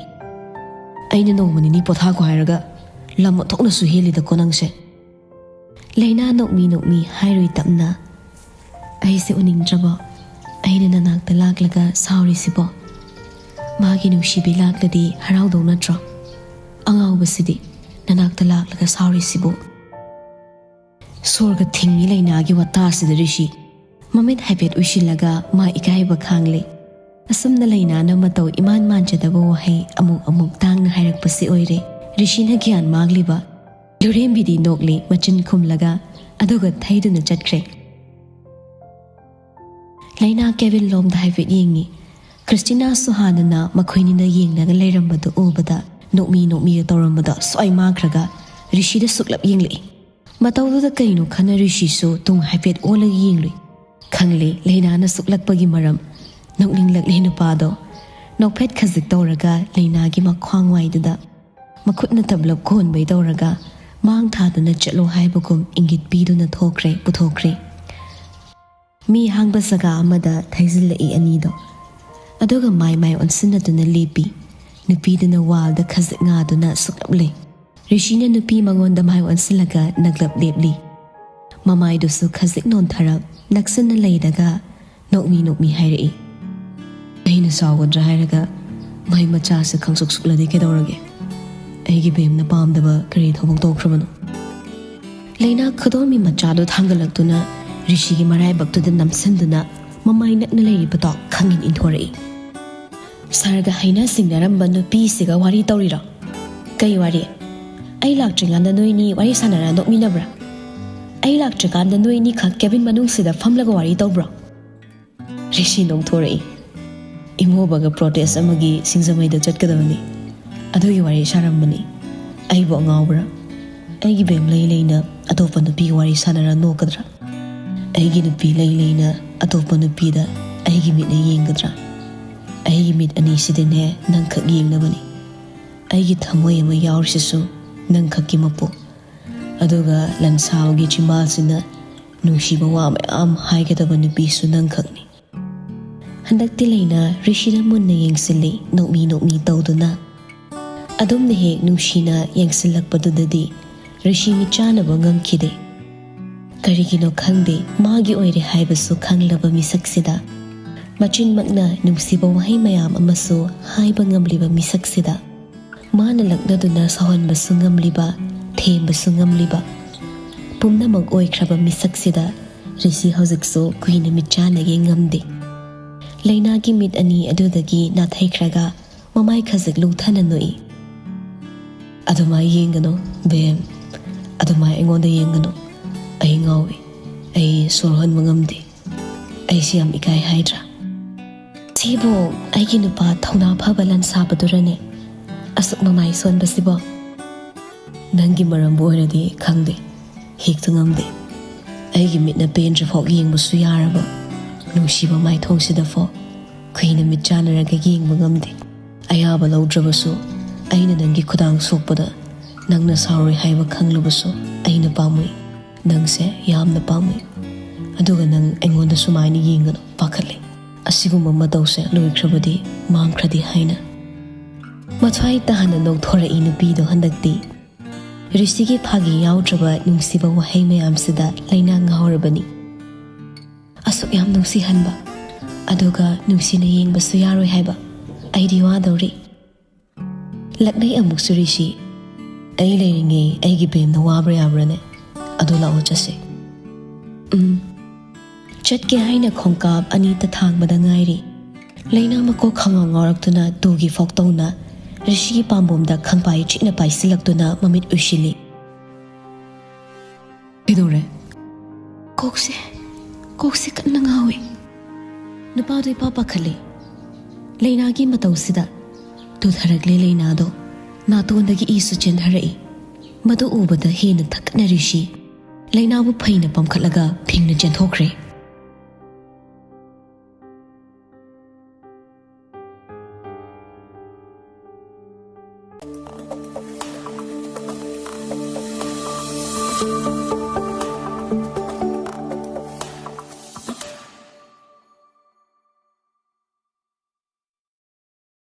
"ꯑꯩꯅ ꯅꯣꯡꯃ ꯅꯤꯅꯤ ꯄꯣꯊꯥꯈꯣ ꯍꯥꯏꯔꯒ ꯂꯝ ꯑꯣꯟꯊꯣꯛꯅꯁꯨ ꯍꯦꯜꯂꯤꯗꯀꯣ ꯅꯪꯁꯦ?" ꯂꯩꯅꯥ ꯅꯣꯛꯃꯤ ꯅꯣꯛꯃꯤ ꯍꯥꯏꯔꯨꯏ ꯇꯞꯅ, "ꯑꯩꯁꯦ ꯎꯅꯤꯡꯗ꯭ꯔꯕꯣ? ꯑꯩꯅ ꯅꯅꯥꯛꯇ ꯂꯥꯛꯂꯒ ꯁꯥꯎꯔꯤꯁꯤꯕꯣ? ꯃꯥꯒꯤ ꯅꯨꯡꯁꯤꯕꯤ ꯂꯥꯛꯂꯗꯤ ꯍꯔꯥꯎꯗꯧ ꯅꯠꯇ꯭ꯔꯣ? ꯑꯉꯥꯎꯕꯁꯤꯗꯤ ꯅꯅꯥꯛꯇ ꯂꯥꯛꯂꯒ ꯁꯥꯎꯔꯤꯁꯤꯕꯨ?" ꯁꯣꯔꯒ ꯊꯤꯡꯉꯤ ꯂꯩꯅꯥꯒꯤ ꯋꯥꯇꯥꯁꯤꯗ ꯔꯤꯁꯤ꯫ ꯃꯃꯤꯠ ꯍꯥꯏꯐꯦꯠ ꯎꯏꯁꯤꯜꯂꯒ ꯃꯥ ꯏꯀꯥꯏꯕ ꯈꯥꯡꯂꯦ꯫ ꯑꯁꯨꯝꯅ ꯂꯩꯅꯥꯅ ꯃꯇꯧ ꯏꯃꯥꯟ ꯃꯥꯟꯖꯗꯕ ꯋꯥꯍꯩ ꯑꯃꯨꯛ ꯑꯃꯨꯛ ꯇꯥꯡꯅ ꯍꯥꯏꯔꯛꯄꯁꯤ ꯑꯣꯏꯔꯦ ꯔꯤꯁꯤꯅ ꯒ꯭ꯌꯥꯟ ꯃꯥꯡꯂꯤꯕ꯫ ꯂꯨꯔꯦꯝꯕꯤꯗꯤ ꯅꯣꯛꯂꯤ ꯃꯆꯤꯟ ꯈꯨꯝꯂꯒ, ꯑꯗꯨꯒ ꯊꯩꯗꯨꯅ ꯆꯠꯈ꯭ꯔꯦ꯫ ꯂꯩꯅꯥ ꯀꯦꯕꯤꯟ ꯂꯣꯝꯗ ꯍꯥꯏꯐꯦꯠ ꯌꯦꯡꯉꯤ꯫ ꯈ꯭ꯔꯤꯁꯇꯤꯅꯥꯁꯨ ꯍꯥꯟꯅꯅ ꯃꯈꯣꯏꯅꯤꯅ ꯌꯦꯡꯂꯒ ꯂꯩꯔꯝꯕꯗꯨ ꯎꯕꯗ ꯅꯣꯛꯃꯤ ꯅꯣꯛꯃꯤꯒ ꯇꯧꯔꯝꯕꯗꯣ ꯁ꯭ꯋꯥꯏ ꯃꯥꯡꯈ꯭ꯔꯒ ꯔꯤꯁꯤꯗ ꯁꯨꯛꯂꯞ ꯌꯦꯡꯂꯛꯏ꯫ ꯃꯇꯧꯗꯨꯗ ꯀꯩꯅꯣ ꯈꯟꯅ ꯔꯤꯁꯤꯁꯨ ꯇꯨꯡ ꯍꯥꯏꯐꯦꯠ ꯑꯣꯜꯂꯒ ꯌꯦꯡꯂꯨꯏ꯫ ꯈꯪꯂꯦ ꯂꯩꯅꯥꯅ ꯁꯨꯛꯂꯛꯄꯒꯤ ꯃꯔꯝ꯫ ꯅꯣꯛꯅꯤꯡꯂꯛꯂꯦ ꯅꯨꯄꯥꯗꯣ꯫ ꯅꯣꯛꯐꯦꯠ ꯈꯖꯤꯛ ꯇꯧꯔꯒ ꯂꯩꯅꯥꯒꯤ ꯃꯈ꯭ꯋꯥꯡ ꯋꯥꯏꯗꯨꯗ ꯃꯈꯨꯠꯅ ꯇꯞꯂꯞ ꯀꯣꯟꯕꯩ ꯇꯧꯔꯒ ꯃꯥꯡ ꯊꯥꯗꯨꯅ ꯆꯠꯂꯣ ꯍꯥꯏꯕꯒꯨꯝ ꯏꯪꯒꯤꯠ ꯄꯤꯗꯨꯅ ꯊꯣꯛꯈ꯭ꯔꯦ, ꯄꯨꯊꯣꯛꯈ꯭ꯔꯦ꯫ ꯃꯤ ꯍꯥꯡꯕ ꯖꯒꯥ ꯑꯃꯗ ꯊꯩꯖꯤꯜꯂꯛꯏ ꯑꯅꯤꯗꯣ꯫ ꯑꯗꯨꯒ ꯃꯥꯏ ꯃꯥꯏ ꯑꯣꯟꯁꯤꯟꯅꯗꯨꯅ ꯂꯦꯞꯄꯤ꯫ ꯅꯨꯄꯤꯗꯨꯅ ꯋꯥꯜꯗ ꯈꯖꯤꯛ ꯉꯥꯗꯨꯅ ꯁꯨꯛꯂꯞ ꯂꯩ꯫ ꯔꯤꯁꯤꯅ ꯅꯨꯄꯤ ꯃꯉꯣꯟꯗ ꯃꯥꯏ ꯑꯣꯟꯁꯤꯜꯂꯒ ꯅꯛꯂꯞ ꯂꯦꯞꯂꯤ꯫ ꯃꯃꯥꯏꯗꯨꯁꯨ ꯈꯖꯤꯛ ꯅꯣꯟꯊꯔꯞ ꯅꯛꯁꯤꯟꯅ ꯂꯩꯗꯒ ꯅꯣꯛꯃꯤ ꯅꯣꯛꯃꯤ ꯍꯥꯏꯔꯛꯏ, "ꯑꯩꯅ ꯁꯥꯎꯒꯗ꯭ꯔꯥ ꯍꯥꯏꯔꯒ ꯃꯩ ꯃꯆꯥꯁꯦ ꯈꯪꯁꯨꯛ ꯁꯨꯛꯂꯗꯤ ꯀꯩꯗꯧꯔꯒꯦ? ꯑꯩꯒꯤ ꯕꯦꯝꯅ ꯄꯥꯝꯗꯕ ꯀꯔꯤ ꯊꯕꯛ ꯇꯧꯈ꯭ꯔꯕꯅꯣ?" ꯂꯩꯅꯥ ꯈꯨꯗꯣꯝꯕꯤ ꯃꯆꯥꯗꯨ ꯊꯥꯡꯒꯠꯂꯛꯇꯨꯅ ꯔꯤꯁꯤꯒꯤ ꯃꯔꯥꯏꯕꯛꯇꯨꯗ ꯅꯝꯁꯤꯟꯗꯨꯅ ꯃꯃꯥꯏ ꯅꯛꯅ ꯂꯩꯔꯤꯕꯗꯣ ꯈꯪꯏꯟ ꯏꯟꯊꯣꯔꯛꯏ꯫ "ꯁꯥꯔꯒ ꯍꯩꯅ ꯁꯤꯡꯅꯔꯝꯕ ꯅꯨꯄꯤꯁꯤꯒ ꯋꯥꯔꯤ ꯇꯧꯔꯤꯔꯣ? ꯀꯩ ꯋꯥꯔꯤ? ꯑꯩ ꯂꯥꯛꯇ꯭ꯔꯤꯀꯥꯟꯗ ꯅꯣꯏꯅꯤ ꯋꯥꯔꯤ ꯁꯥꯟꯅꯔ ꯅꯣꯛꯃꯤꯟꯅꯕ꯭ꯔꯥ? ꯑꯩ ꯂꯥꯛꯇ꯭ꯔꯤꯀꯥꯟꯗ ꯅꯣꯏꯅꯤꯈꯛ ꯀꯦꯕꯤꯟ ꯃꯅꯨꯡꯁꯤꯗ ꯐꯝꯂꯒ ꯋꯥꯔꯤ ꯇꯧꯕ꯭ꯔꯣ?" ꯔꯤꯁꯤ ꯅꯣꯡꯊꯣꯔꯛꯏ꯫ ꯏꯃꯣꯕꯒ ꯄ꯭ꯔꯣꯇꯦꯁ ꯑꯃꯒꯤ ꯁꯤꯡꯖꯃꯩꯗ ꯆꯠꯀꯗꯕꯅꯤ꯫ ꯑꯗꯨꯒꯤ ꯋꯥꯔꯤ ꯁꯥꯔꯝꯕꯅꯤ꯫ ꯑꯩꯕꯨ ꯑꯉꯥꯎꯕ꯭ꯔꯥ? ꯑꯩꯒꯤ ꯕꯦꯝ ꯂꯩ ꯂꯩꯅ ꯑꯇꯣꯞꯄ ꯅꯨꯄꯤꯒ ꯋꯥꯔꯤ ꯁꯥꯟꯅꯔ ꯅꯣꯛꯀꯗ꯭ꯔꯥ? ꯑꯩꯒꯤ ꯅꯨꯄꯤ ꯂꯩ ꯂꯩꯅ ꯑꯇꯣꯞꯄ ꯅꯨꯄꯤꯗ ꯑꯩꯒꯤ ꯃꯤꯠꯅ ꯌꯦꯡꯒꯗ꯭ꯔꯥ? ꯑꯩꯒꯤ ꯃꯤꯠ ꯑꯅꯤꯁꯤꯗꯅꯦ ꯅꯪꯈꯛ ꯌꯦꯡꯅꯕꯅꯤ꯫ ꯑꯩꯒꯤ ꯊꯃꯣꯏ ꯑꯃ ꯌꯥꯎꯔꯤꯁꯤꯁꯨ ꯅꯪꯈꯛꯀꯤ ꯃꯄꯨ꯫ ꯑꯗꯨꯒ ꯂꯟꯁꯥꯎꯒꯤ ꯆꯤꯝꯕꯥꯜꯁꯤꯅ ꯅꯨꯡꯁꯤꯕ ꯋꯥ ꯃꯌꯥꯝ ꯍꯥꯏꯒꯗꯕ ꯅꯨꯄꯤꯁꯨ ꯅꯪꯈꯛꯅꯤ꯫ ꯍꯟꯗꯛꯇꯤ ꯂꯩꯅ ꯔꯤꯁꯤꯗ ꯃꯨꯟꯅ ꯌꯦꯡꯁꯤꯜꯂꯤ, ꯅꯣꯛꯃꯤ ꯅꯣꯛꯃꯤ ꯇꯧꯗꯨꯅ꯫ ꯑꯗꯨꯝꯅ ꯍꯦꯛ ꯅꯨꯡꯁꯤꯅ ꯌꯦꯡꯁꯤꯜꯂꯛꯄꯗꯨꯗꯗꯤ ꯔꯤꯁꯤ ꯃꯤꯠ ꯆꯥꯅꯕ ꯉꯝꯈꯤꯗꯦ꯫ ꯀꯔꯤꯒꯤꯅꯣ ꯈꯪꯗꯦ, ꯃꯥꯒꯤ ꯑꯣꯏꯔꯦ ꯍꯥꯏꯕꯁꯨ ꯈꯪꯂꯕ ꯃꯤꯁꯛꯁꯤꯗ, ꯃꯆꯤꯟꯃꯛꯅ ꯅꯨꯡꯁꯤꯕ ꯋꯥꯍꯩ ꯃꯌꯥꯝ ꯑꯃꯁꯨ ꯍꯥꯏꯕ ꯉꯝꯂꯤꯕ ꯃꯤꯁꯛꯁꯤꯗ, ꯃꯥꯅ ꯂꯛꯅꯗꯨꯅ ꯁꯥꯎꯍꯟꯕꯁꯨ ꯉꯝꯂꯤꯕ, ꯊꯦꯝꯕꯁꯨ ꯉꯝꯂꯤꯕ, ꯄꯨꯝꯅꯃꯛ ꯑꯣꯏꯈ꯭ꯔꯕ ꯃꯤꯁꯛꯁꯤꯗ ꯔꯤꯁꯤ ꯍꯧꯖꯤꯛꯁꯨ ꯀꯨꯏꯅ ꯃꯤꯠ ꯆꯥꯟꯅꯒꯦ ꯉꯝꯗꯦ꯫ ꯂꯩꯅꯥꯒꯤ ꯃꯤꯠ ꯑꯅꯤ ꯑꯗꯨꯗꯒꯤ ꯅꯥꯊꯩꯈ꯭ꯔꯒ ꯃꯃꯥꯏ ꯈꯖꯤꯛ ꯂꯨꯡꯊꯅ ꯅꯣꯛꯏ꯫ "ꯑꯗꯨꯃꯥꯏ ꯌꯦꯡꯒꯅꯨ, ꯕꯦꯝ꯫ ꯑꯗꯨꯃꯥꯏ ꯑꯩꯉꯣꯟꯗ ꯌꯦꯡꯒꯅꯨ꯫ ꯑꯩ ꯉꯥꯎꯏ꯫ ꯑꯩ ꯁꯣꯔ ꯍꯣꯟꯕ ꯉꯝꯗꯦ꯫ ꯑꯩꯁꯤ ꯌꯥꯝ ꯏꯀꯥꯏ ꯍꯥꯏꯗ꯭ꯔꯥ?" "ꯁꯤꯕꯨ ꯑꯩꯒꯤ ꯅꯨꯄꯥ ꯊꯧꯅꯥ ꯐꯕ ꯂꯟꯁꯥꯕꯗꯨꯔꯅꯦ? ꯑꯁꯨꯛ ꯃꯃꯥꯏ ꯁꯣꯟꯕꯁꯤꯕꯣ?" "ꯅꯪꯒꯤ ꯃꯔꯝꯕꯨ ꯑꯣꯏꯔꯗꯤ ꯈꯪꯗꯦ, ꯍꯦꯛꯇ ꯉꯝꯗꯦ꯫ ꯑꯩꯒꯤ ꯃꯤꯠꯅ ꯄꯦꯟꯗ꯭ꯔꯤꯐꯥꯎ ꯌꯦꯡꯕꯁꯨ ꯌꯥꯔꯕ ꯅꯨꯡꯁꯤꯕ ꯃꯥꯏꯊꯣꯡꯁꯤꯗꯐꯥꯎ ꯀꯨꯏꯅ ꯃꯤꯠ ꯆꯥꯟꯅꯔꯒ ꯌꯦꯡꯕ ꯉꯝꯗꯦ꯫ ꯑꯌꯥꯕ ꯂꯧꯗ꯭ꯔꯕꯁꯨ, ꯑꯩꯅ ꯅꯪꯒꯤ ꯈꯨꯗꯥꯡ ꯁꯣꯛꯄꯗ ꯅꯪꯅ ꯁꯥꯎꯔꯣꯏ ꯍꯥꯏꯕ ꯈꯪꯂꯕꯁꯨ ꯑꯩꯅ ꯄꯥꯝꯃꯨꯏ꯫ ꯅꯪꯁꯦ ꯌꯥꯝꯅ ꯄꯥꯝꯃꯨꯏ꯫ ꯑꯗꯨꯒ ꯅꯪ ꯑꯩꯉꯣꯟꯗ ꯁꯨꯃꯥꯏꯅ ꯌꯦꯡꯒꯅꯨ, ꯄꯥꯈꯠꯂꯦ꯫ ꯑꯁꯤꯒꯨꯝꯕ ꯃꯇꯧꯁꯦ ꯂꯣꯏꯈ꯭ꯔꯕꯗꯤ ꯃꯥꯡꯈ꯭ꯔꯗꯤ ꯍꯥꯏꯅ꯫" ꯃꯊ꯭ꯋꯥꯏ ꯇꯥꯍꯟꯅ ꯅꯣꯛꯊꯣꯔꯛꯏ ꯅꯨꯄꯤꯗꯣ ꯍꯟꯗꯛꯇꯤ꯫ ꯔꯤꯁꯤꯒꯤ ꯐꯥꯒꯤ ꯌꯥꯎꯗ꯭ꯔꯕ ꯅꯨꯡꯁꯤꯕ ꯋꯥꯍꯩ ꯃꯌꯥꯝꯁꯤꯗ ꯂꯩꯅꯥ ꯉꯥꯎꯔꯕꯅꯤ꯫ "ꯑꯁꯨꯛ ꯌꯥꯝ ꯅꯨꯡꯁꯤꯍꯟꯕ, ꯑꯗꯨꯒ ꯅꯨꯡꯁꯤꯅ ꯌꯦꯡꯕꯁꯨ ꯌꯥꯔꯣꯏ ꯍꯥꯏꯕ꯫ ꯑꯩꯗꯤ ꯋꯥꯗꯧꯔꯤ꯫" ꯂꯛꯅꯩ ꯑꯃꯨꯛꯁꯨ ꯔꯤꯁꯤ꯫ "ꯑꯩ ꯂꯩꯔꯤꯉꯩ ꯑꯩꯒꯤ ꯕꯦꯝꯅ ꯋꯥꯕ꯭ꯔꯥ ꯌꯥꯕ꯭ꯔꯥꯅꯦ? ꯑꯗꯨ ꯂꯥꯛꯑꯣ ꯆꯠꯁꯦ꯫" "ꯎꯝ꯫" ꯆꯠꯀꯦ ꯍꯥꯏꯅ ꯈꯣꯡꯀꯥꯞ ꯑꯅꯤꯇ ꯊꯥꯡꯕꯗ ꯉꯥꯏꯔꯤ꯫ ꯂꯩꯅꯥ ꯃꯀꯣꯛ ꯈꯪꯉꯥꯎ ꯉꯥꯎꯔꯛꯇꯨꯅ ꯇꯨꯒꯤ ꯐꯥꯎ ꯇꯧꯅ ꯔꯤꯁꯤꯒꯤ ꯄꯥꯝꯕꯣꯝꯗ ꯈꯪꯄꯥꯏ ꯆꯤꯛꯅ ꯄꯥꯏꯁꯤꯜꯂꯛꯇꯨꯅ ꯃꯃꯤꯠ ꯎꯏꯁꯤꯜꯂꯤ꯫ "ꯀꯩꯗꯧꯔꯦ?" "ꯀꯣꯛꯁꯦ, ꯀꯣꯛꯁꯦ ꯀꯟꯅ ꯉꯥꯎꯏ꯫" ꯅꯨꯄꯥꯗꯣ ꯏꯄꯥ ꯄꯥꯈꯠꯂꯦ꯫ ꯂꯩꯅꯥꯒꯤ ꯃꯇꯧꯁꯤꯗ ꯇꯨꯊꯔꯛꯂꯦ ꯂꯩꯅꯥꯗꯣ꯫ ꯅꯥꯇꯣꯟꯗꯒꯤ ꯏꯁꯨ ꯆꯦꯟꯊꯔꯛꯏ꯫ ꯃꯗꯨ ꯎꯕꯗ ꯍꯦꯟꯅ ꯊꯛꯀꯠꯅꯔꯤꯁꯤ ꯂꯩꯅꯥꯕꯨ ꯐꯩꯅ ꯄꯝꯈꯠꯂꯒ ꯐꯤꯡꯅ ꯆꯦꯟꯊꯣꯛꯈ꯭ꯔꯦ꯫